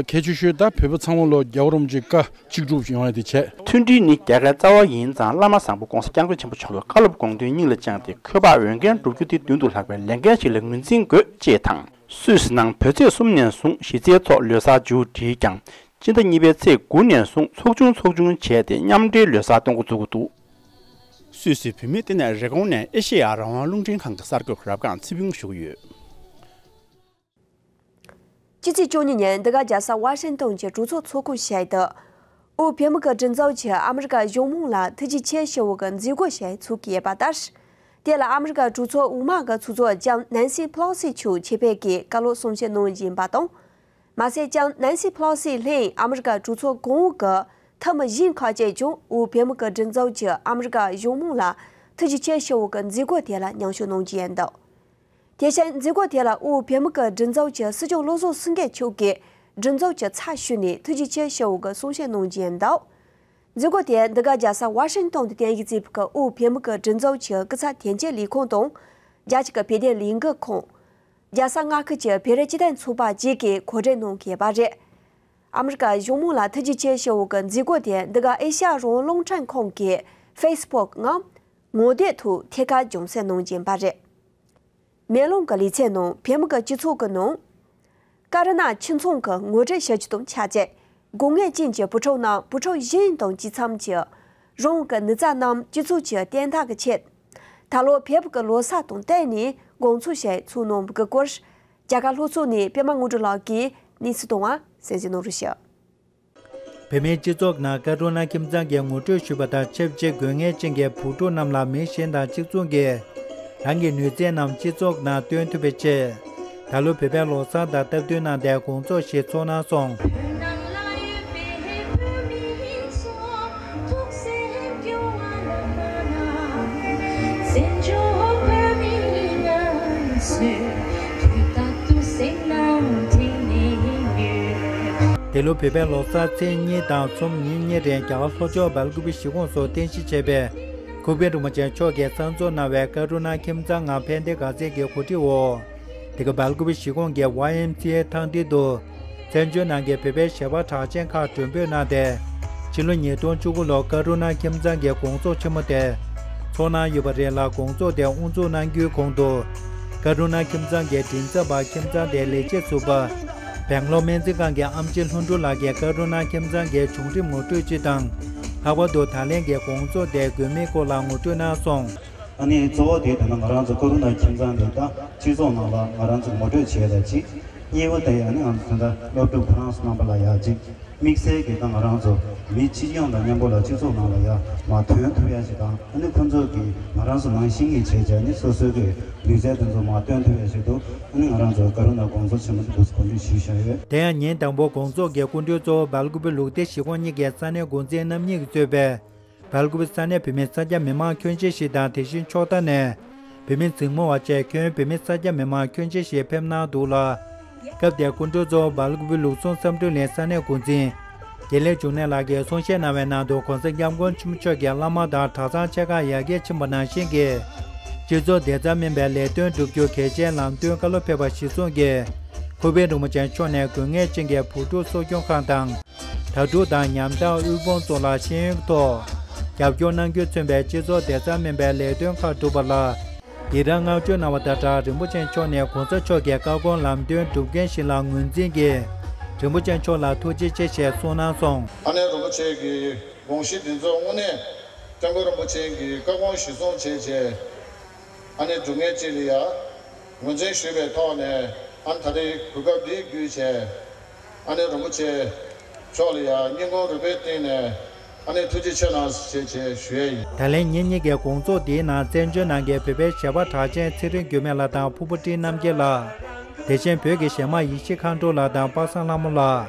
གལ་ཆེ་ཤོས་ད་བོད་པ་ཚང་མ་ལོ་རྒྱལ་བ་རིན་པོ་ཆེ་བཀའ་གཅིག་སྒྲུབ་ཡོང་ཡ་དེ་བྱས། མཐུན་སྒྲིལ་ནི་རྒྱལ་ཁའི་རྩ་བ་ཡིན་ཙང་། བླ་མ་བཟང་པོ་༸གོང་ས་༸སྐྱབས་མགོན་ཆེན་པོ་མཆོག་གི་བཀའ་སློབ་དགོངས་དོན་སྙིང་ལ་བཅངས་ཏེ། འཁོས་དཔག་འོས་འགན་བསྒྲུབ་རྒྱུ་དེ་མདུན་དུ་ལྷག་པའི་ལས་འགན་ཞིག་ལ་ངོས་འཛིན་དགོས། ཅེས་དང་། སུད་སི་ནང་བོད་ཚེས་གསུམ་ནས་བཟུང་གཞི་རྩའི་ཐོག་ལོ་གསར་མཇུག་བསྒྲིལ་ཀྱང་། སྤྱི་ཟླ་གཉིས་པའི་ཚེས་དགུ་ནས་བཟུང་ཚོགས་ཆུང་ཚོགས་ཆུང་བྱས་ཏེ་མཉམ་འབྲེལ་ལོ་གསར་གཏོང་འགོ་འཛུགས་ཀྱི་འདུག་སུད་སི་བོད་མི་དེ་ནས་རི་ཀོན་ནས་ཨེ་ཤེ་ཡ་རང་དབང་རླུང་འཕྲིན་ཁང་གི་གསར་འགོད་པ་རབ་སྒང་ཚེ་ཕུན་ཞུ་གི་ཡོད། ཕྱི་ཚེས་བཅུ་གཉིས་ཉིན་འདི་ག་རྒྱལ་ས་ཝ་ཤིང་ཏོན་གྱི་གྲོས་ཚོགས་ཚོགས་ཁང་ཞིག་ཏུ། དབུས་བོད་མི་གི་སྒྲིག་འཛུགས་ཀྱིས་ཨ་མི་རི་ཀ་གཞུང་མང་ལ་ཐུགས་རྗེ་ཆེ་ཞུ་བ་གི་མཛད་སྒོ་ཞིག་ཚོགས་ཀྱི་ཡོད་པ་ལྟར། དེ་ལ་ཨ་མི་རི་ཀ་གྲོས་ཚོགས་འོག་མ་གི་ཚོགས་གཙོ་ལྕམ་ནན་སི་ཕེ་ལོ་སི་མཆོག་ཆེད་ཕེབས་ཀྱིས་བཀའ་སློབ་གསུང་བཤད་གནང་བཞིན་པ་དང་། མ་ཟད་ལྕམ་ནན་སི་ཕེ་ལོ་སི་ལྷན་ཨ་མི་རི་ཀ་གྲོས་ཚོགས་གོང་འོག་གི་འཐུས་མི་གཞན་ཁག་ཅིག་ཀྱང་དབུས་བོད་མི་གི་སྒྲིག་འཛུགས་ཀྱིས་ཨ་མི་རི་ཀ་གཞུང་མང་ལ་ཐུགས་རྗེ་ཆེ་ཞུ་བ་གི་མཛད་སྒོ་དེ་ལ་མཉམ་ཞུགས་གནང་རྒྱུ་ཡིན་འདུག་དེ་བཞིན་མཛད་སྒོ་དེ་ལ་དབུས་བོད་མི་གི་སྒྲིག་འཛུགས་ཀྱི་སྲིད་སྐྱོང་བློ་བཟང་སེང་གེ་མཆོག་གིས་སྒྲིག་འཛུགས་ཀྱི་ཚབ་ཞུས་ནས་ཐུགས་རྗེ་ཆེ་ཞུ་བ་གི་གསུང་བཤད་གནང་རྒྱུ་ཡིན་འདུག་མཛད་སྒོ་དེ་འདི་ག་རྒྱལ་ས་ཝ་ཤིང་ཏོན་དུ་རྟེན་གཞི་བྱས་པའི་དབུས་བོད་མི་གི་སྒྲིག་འཛུགས་ཀྱི་སྐུ་ཚབ་དོན་གཅོད་ལས་ཁུངས་དང་། རྒྱ་ཆེ་གི་བོད་དོན་ལས་འགུལ་ཁང་། རྒྱལ་ས་མངའ་ཁུལ་གྱི་བོད་རིགས་སྤྱི་མཐུན་ཚོགས་པ་བཅས་ཀྱིས་གོ་སྒྲིག་གནང་གི་ཡོད་པ་རེད། ཨ་མི་རི་ཀ་གཞུང་མང་ལ་ཐུགས་རྗེ་ཆེ་ཞུ་བ་གི་མཛད་སྒོ་དེ་འདི་ག་ཨེ་ཤ་ཡ་རང་དབང་རླུང་འཕྲིན་ཁང་གི་ཧྥེ་སི་བུག་ངམ་ངོ་དེབ་ཐོག་ཐད་ཀར་རྒྱང་སྲིང་གནང་གི་ཡིན་པ་རེད། མེ་ལོང་གི་ལེ་ཚན་ནང་བོད་མི་གི་སྤྱི་ཚོགས་ཀྱི་ནང་། ཀ་རུ་ན་ཁྱིམ་ཚང་གི་ངོ་སྤྲོད་བྱ་རྒྱུ་དང་ཆབས་ཅིག་དགོས་ངེས་ཅན་གྱི་བུ་ཕྲུག་རྣམས་བུ་ཕྲུག་གཞན་དང་གཅིག་མཚུངས་ཀྱི་རང་གི་ནུས་རྩལ་རྣམས་སྤྱི་ཚོགས་ཀྱི་བརྟན་ཐོག་གི་ཆེད། ད་ལོ་བོད་ཀྱི་ལོ་གསར་དང་བསྟུན་ནས་དགོང་ཚོགས་ཤིག་ཚོགས་གནང་བའི་སྐོར། རྒྱ་གར་ལྷོ་ཕྱོགས་ནས་པད་མ་དངོས་གྲུབ་ལགས་ཀྱིས་གནས་ཚུལ་བཏང་བ་གསན་གཟིགས་གནང་རོགས་ཞུ། བོད་མིའི་སྤྱི་ཚོགས་ནང་ཀ་རུ་ན་ཁྱིམ་ཚང་གི་ངོ་སྤྲོད་ཞུས་པ་དང་ཆབས་ཅིག་དགོས་ངེས་ཅན་གྱི་བུ་ཕྲུག་རྣམས་ལ་མི་གཞན་དང་གཅིག་མཚུངས་ཀྱི་རང་གི་ནུས་རྩལ་རྣམས་སྤྱི་ཚོགས་ནང་སྟོན་ཐུབ་པའི་ཆེད། ད་ལོ་བོད་པའི་ལོ་གསར་དང་སྟབས་བསྟུན་གནང་སྟེ་དགོང་ཚོགས་ཤིག་ཚོགས་གནང་སོང་། དེ་ལོ་བོད་པའི་ལོ་གསར་ཚེས་གཉིས་དང་ཚོམས་ཉིན་གཉིས་རིང་རྒྱ་གར་ལྷོ་ཕྱོགས་སྦེལ་ཀུ་པེ་གཞིས་ཁོངས་སུ་རྟེན་གཞི་བྱས་པའི་ཁུ་པན་རིན་པོ་ཆེ་མཆོག་གིས་གསར་འཛུགས་གནང་བའི་ཀ་རུ་ན་ཁྱིམ་ཚང་ངམ་ཕན་བདེ་དགའ་ཚལ་གྱི་གོ་སྒྲིག་འོག་དེ་ག་སྦེལ་ཀུ་པེ་གཞིས་ཁོངས་ཀྱི་ཝའེ་ཨེམ་སི་ཨེ་ཐང་སྟེང་དུ། བཙན་བྱོལ་ནང་གི་བོད་པའི་གཞས་པ་གྲགས་ཅན་ཁག་མགྲོན་འབོད་གནང་སྟེ། ཕྱི་ལོ་ཉིས་སྟོང་བཅུ་དགུ་ལོར་ཀ་རུ་ན་ཁྱིམ་ཚང་གི་དགོང་ཚོགས་ཆེན་མོ་དེ་ཚོགས་གནང་ཡོད་པ་རེད་ལ། དགོང་ཚོགས་དེ་དབུ་འཛུགས་གནང་རྒྱུའི་གོང་དུ། ཀ་རུ་ན་ཁྱིམ་ཚང་གི་མགྲིན་ཚབ་པ་ཁྱིམ་ཚང་དེའི་ལས་བྱེད་ཟུར་པ་སྦེང་ལོར་སྨན་རྩིས་ཁང་གི་ཨེམ་ཆི་ལྷུན་གྲུབ་ལགས་ཀྱིས་ཀ་རུ་ན་ཁྱིམ་ཚང་གི་བྱུང་རིམ་ངོ་སྤྲོད་སྤྱི་དང་། ལྷག་པར་དུ་ད་ལན་གྱི་དགོང་ཚོགས་དེ་དགོས་མིན་སྐོར་ལ་ངོ་སྤྲོད་གནང་སོང་། ཨ་ནི་གཙོ་བོ་དེ་ད་ནི་ང་རང་ཚོ་ཀ་རུ་ན་ཁྱིམ་ཚང་དེ་ད་སྤྱི་ཚོགས་ནང་ལ་ང་རང་ཚོ་ངོ་སྤྲོད་བྱས་ལ་གཅིག་གཉིས་པ་དེ་ཨ་ནི་ང་ཚོ་ད་ལྟ་སློབ་ཕྲུག་ཁོ་རང་ཚོ་རྣམ་པ་ལ་ཡ་གཅིག་དམིགས་བསལ་གྱི་ད་ང་རང་ཚོ་མི་སྤྱི་ཡོངས་དང་མཉམ་པོ་ལ་སྤྱི་ཚོགས་ནང་ལ་ཡ་མར་ཐོན་ཐུབ་ཡ་ཞིག་དང་། ཨ་ནི་ཁོང་ཚོ་གིས་ང་རང་ཚོ་ནང་བཞིན་གྱི་བྱས་བྱས་ནི་སོ་སོའི་གི་ལུས་རྩལ་དེ་ཚོ་མར་སྟོན་ཐུབ་ཡ་ཞིག་ཏུ། ཨ་ནི་ང་རང་ཚོ་ཀ་རུ་ན་དགོང་ཚོགས་ཆེན་མོ་དེ་འདུག་སེ་གོ་སྒྲིག་ཞུས་བཞག་ཡོད། དེ་ཡང་ཉིན་དང་པོ་དགོང་ཚོགས་ཀྱི་སྐུ་མགྲོན་གཙོ་བོ་སྦེལ་ཀོབ་ལུགས་བདེ་གཞིས་ཁོངས་གཉིས་ཀྱི་ས་གནས་འགོ་འཛིན་རྣམ་གཉིས་ཀྱིས་གཙོས་པའི་སྦེལ་ཀོབ་ས་གནས་བོད་མིའི་ས་སྐྱ་མི་མང་ཁྱོན་ཆེ་ཞིག་དང་། དེ་བཞིན་ཕྱོགས་མཐའ་ནས་བོད་མི་འཛིང་མོ་བ་བཅས་ཁྱོན་བོད་མིའི་ས་སྐྱ་མི་མང་ཁྱོན་ཆེ་ཞིག་ཕེབས་གནང་འདུག་ལ། སྐབས་དེར་སྐུ་མགྲོན་གཙོ་བོ་སྦེལ་ཀོབ་ལུགས་ཟུང་བསམ་གྲུབ་གླིང་ས་གནས་འགོ་འཛིན་དགེ་ལེགས་འབྱུང་གནས་ལགས་ཀྱིས་གསུང་བཤད་གནང་བའི་ནང་དུ། ༸གོང་ས་༸སྐྱབས་མགོན་ཆེན་པོ་མཆོག་གིས་བླ་མ་དང་གྲྭ་ཚང་ཆེ་ཁག་ཡར་རྒྱས་ཕྱིན་པ་ནང་བཞིན་གྱི་སྤྱི་ཚོགས་བདེ་རྩ་སྨན་པའི་ལས་དོན་བསྒྲུབ་རྒྱུ་གལ་ཆེའི་ལམ་སྟོན་བཀའ་སློབ་ཕེབས་པ་གཞིར་བཟུང་གིས། ཁུ་དབོན་རིན་པོ་ཆེ་མཆོག་ནས་དགོས་ངེས་ཅན་གྱི་བུ་ཕྲུག་གསོ་སྐྱོང་ཁང་དང་། དྭ་ཕྲུག་དང་ཉམ་ཐག་དབུལ་ཕོངས་ཚོ་ལ་ཤེས་ཡོན་ཐོག་རྒྱབ་སྐྱོར་གནང་རྒྱུ་མཚོན་པའི་སྤྱི་ཚོགས་བདེ་རྩ་སྨན་པའི་ལས་དོན་ཁག་བསྒྲུབས་པ་ལ་ཡི་རང་བསྔགས་བརྗོད་གནང་བ་དང་སྦྲགས། རིན་པོ་ཆེ་མཆོག་ནས་༸གོང་ས་མཆོག་གི་བཀའ་དགོངས་ལམ་སྟོན་སྒྲུབ་མཁན་ཞིག་ལ་ངོས་འཛིན་གྱིས་རིན་པོ་ཆེ་མཆོག་ལ་ཐུགས་རྗེ་ཆེ་ཞེས་གསུངས་གནང་སོང་། ཨ་ནེ་རིན་པོ་ཆེ་གི་དགོངས་གཞི་འདི་ཚོ་དངོས་གནས་སྐྱབས་མགོན་རིན་པོ་ཆེ་གི་བཀའ་དགོངས་གཞིར་བཟུང་བྱས་བྱས། ཨ་ནེ་སྒྲུབ་མཁན་ཅིག་ལ་ཡ་ངོས་འཛིན་ཞུས་པའི་ཐོག་ནས། ཨ་ནེ་ད་ལྟའི་གོ་སྐབས་འདི་བརྒྱུད་བྱས། ཨ་ནེ་རིན་པོ་ཆེ་མཆོག་ལ་ཡ་སྙིང་ཁོང་རུས་པའི་གཏིང་ནས་ཨ་ནེ་ཐུགས་རྗེ་ཆེ་གནང་ཞེས་བྱས་ཞུ་ཡས་ཡིན། ད་ལན་ཉིན་གཉིས་ཀྱི་དགོང་ཚོགས་འདིའི་ནང་བཙན་བྱོལ་ནང་གི་བོད་པའི་གཞས་པ་གྲགས་ཅན་ཚེ་རིང་འགྱུར་མེད་ལགས་དང་ཕུར་བུ་བཀྲིས་རྣམ་རྒྱལ་ལགས། དེ་བཞིན་བོད་ཀྱི་གཞས་མ་ཡེ་ཤེས་མཁའ་འགྲོ་ལགས་དང་པ་སངས་ལྷ་མོ་ལགས།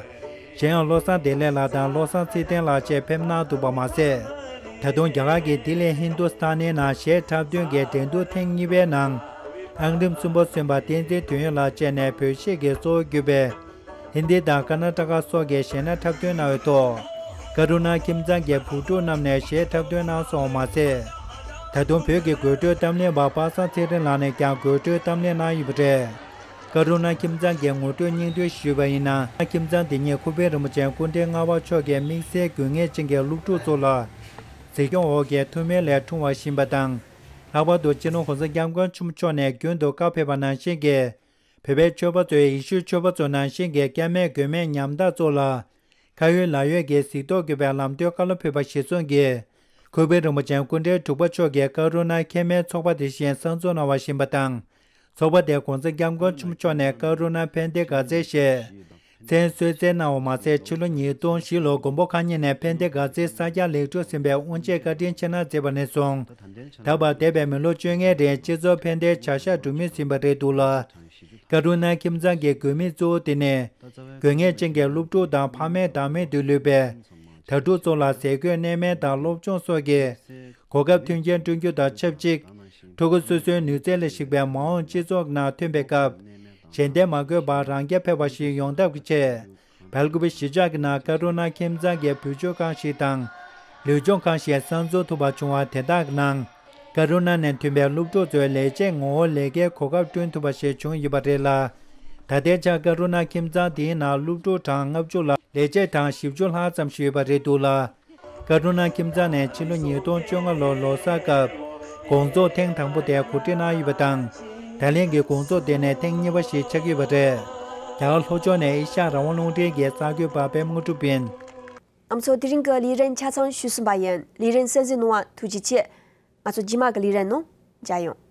གཞན་ཡང་བློ་བཟང་བདེ་ལེགས་ལགས་དང་བློ་བཟང་ཚེ་བརྟན་ལགས་བཅས་ཕེབས་གནང་འདུག་པ་མ་ཟད། ད་དུང་རྒྱ་གར་གྱི་ལྡི་ལི་ཧིན་དུ་སི་ཐ་ནིའི་ནང་གཞས་འཁྲབ་སྟོན་གྱི་འགྲན་བསྡུར་ཐེངས་གཉིས་པའི་ནང་ཨང་རིམ་གསུམ་པ་སོན་པ་བསྟན་འཛིན་དོན་ཡོད་ལགས་བཅས་ནས་བོད་གཞས་ཀྱི་གཙོ་བོར་གྱུར་པའི་ཧིན་དི་དང་ཀར་ན་ཊ་ཀ་སོགས་ཀྱི་གཞས་སྣ་འཁྲབ་སྟོན་གནང་བའི་ཐོག་ཀ་རུ་ན་ཁྱིམ་ཚང་གི་བུ་ཕྲུག་རྣམས་ནས་གཞས་འཁྲབ་སྟོན་གནང་སོང་བ་མ་ཟད། ད་དུང་བོད་ཀྱི་དགོད་བྲོའི་གཏམ་གླེང་པ་པ་སངས་ཚེ་རིང་ལགས་ནས་ཀྱང་དགོད་བྲོའི་གཏམ་གླེང་གནང་ཡོད་པ་རེད། ཀ་རུ་ན་ཁྱིམ་ཚང་གི་ངོ་སྤྲོད་སྙིང་བསྡུས་ཞུས་པ་ཡིན་ན། ཁྱིམ་ཚང་འདི་ཉིད་ཁུ་དབོན་རིན་པོ་ཆེ་སྐུ་ཕྲེང་ལྔ་པ་མཆོག་གིས་དམིགས་བསལ་དགོས་ངེས་ཅན་གྱི་སློབ་ཕྲུག་ཚོ་ལ་གཟིགས་སྐྱོང་འོག་གི་ཐུགས་སྨོན་ལས་འཁྲུངས་པ་ཞིག་ཡིན་པ་དང་། ལྷག་པར་དུ་སྤྱི་ནོར་༸གོང་ས་༸སྐྱབས་མགོན་ཆེན་པོ་མཆོག་ནས་རྒྱུན་དུ་བཀའ་ཕེབས་པ་ནང་བཞིན་གྱི་བོད་པའི་ཆོས་པ་ཚོས་ཡེ་ཤུའི་ཆོས་པ་ཚོ་ནང་བཞིན་གྱི་སྐྱབས་མེད་མགོན་མེད་ཉམ་ཐག་ཚོ་ལ་ཁ་ཡོད་ལག་ཡོད་ཀྱི་གཟིགས་རྟོག་དགོས་པའི་ལམ་སྟོན་བཀའ་སློབ་ཕེབས་པ་གཞིར་བཟུང་གིས། ཁུ་དབོན་རིན་པོ་ཆེ་སྐུ་ཕྲེང་དྲུག་པ་མཆོག་གིས་ཀ་རུ་ན་མཁལ་མའི་ཚོགས་པ་དེ་བཞིན་གསར་འཛུགས་གནང་བ་ཞིག་ཡིན་པ་དང་། ཚོགས་པ་དེ་༸གོང་ས་༸སྐྱབས་མགོན་ཆེན་པོ་མཆོག་ནས་ཀ་རུ་ན་ཕན་བདེ་དགའ་ཚལ་ཞེས་མཚན་གསོལ་སྩལ་གནང་བ་མ་ཟད། ཕྱི་ལོ་ཉིས་སྟོང་བཞི་ལོར་མགོན་པོ་མཁའ་དབྱིངས་ནས་ཕན་བདེ་དགའ་ཚལ་གསར་རྒྱག་ལེགས་གྲུབ་ཟིན་པའི་དབུ་འབྱེད་བཀའ་དྲིན་ཆེ་གནང་མཛད་པ་ནས་བཟུང་། ད་བར་འདས་པའི་མི་ལོ་བཅོ་ལྔའི་རིང་སྤྱི་ཚོགས་ཕན་བདེའི་བྱ་གཞག་སྒྲུབ་མུས་ཟིན་པ་རེད་འདུག་ལ། ཀ་རུ་ན་ཁྱིམ་ཚང་གི་དགོས་དམིགས་གཙོ་བོ་དེ་ནི། དགོས་ངེས་ཅན་གྱི་སློབ་ཕྲུག་དང་ཕ་མེས་བདག་མེད་དུ་ལུས་པའི་དྭ་ཕྲུག་ཚོ་ལ་ཟས་གོས་གནས་མལ་དང་སློབ་སྦྱོང་སོགས་ཀྱི་གོ་སྐབས་མཐུན་རྐྱེན་བསྐྲུན་རྒྱུ་དང་ཆབས་ཅིག་ཕྲུ་གུ་སོ་སོའི་ནུས་རྩལ་ལ་གཞིགས་པའི་མ་འོངས་སྤྱི་ཚོགས་ནང་ཐོན་པའི་སྐབས། གཞན་བརྟེན་མ་དགོས་པར་རང་རྐྱ་འཕེར་བ་ཞིག་ཡོང་ཐབས་ཀྱི་ཆེད། སྦེལ་ཀོབ་གཞིས་ཆགས་ཀྱི་ནང་ཀ་རུ་ན་ཁྱིམ་ཚང་གི་བུ་བཅོལ་ཁང་ཞིག་དང་། ལུས་སྦྱོང་ཁང་ཞིག་གསར་འཛུགས་ཐུབ་པ་བྱུང་བ་དེ་དག་གི་ནང་། ཀ་རུ་ན་ནས་ཐོན་པའི་སློབ་ཕྲུག་ཚོའི་ལས་བྱེད་ངོ་བོ་ལས་ཀའི་གོ་སྐབས་བསྐྲུན་ཐུབ་པ་ཞིག་བྱུང་ཡོད་པ་རེད་ལ། ད་ལྟའི་ཆར་ཀ་རུ་ན་ཁྱིམ་ཚང་དེའི་ནང་སློབ་ཕྲུག་གྲངས་ལྔ་བཅུ་ལ་ལས་བྱེད་གྲངས་བཞི་བཅུ་ལྷག་ཙམ་ཞིག་ཡོད་པ་རེད་འདུག་ལ། ཀ་རུ་ན་ཁྱིམ་ཚང་ནས་ཕྱི་ལོ་ཉིས་སྟོང་བཅོ་ལྔ་ལོར་ལོ་གསར་སྐབས་དགོང་ཚོགས་ཐེངས་དང་པོ་དེ་གོ་སྒྲིག་གནང་ཡོད་པ་དང་། ད་ལན་གྱི་དགོང་ཚོགས་དེ་ནི་ཐེངས་གཉིས་པ་ཞིག་ཆགས་ཀྱི་ཡོད་པ་རེད། རྒྱ་གར་ལྷོ་ཕྱོགས་ནས་ཨེ་ཤ་ཡ་རང་དབང་རླུང་འཕྲིན་གྱི་གསར་འགོད་པ་པད་མ་དངོས་གྲུབ་ཡིན། རྣམ་ཚོ་དེ་རིང་གི་ལས་རིམ་ཆ་ཚང་ཞུས་ཟིན་པ་ཡིན། ལས་རིམ་གསན་གཟིགས་གནང་བ་ཐུགས་རྗེ་ཆེ། ང་ཚོ་རྗེས་མ་གི་ལས་རིམ་ནང་མཇལ་ཡོང་།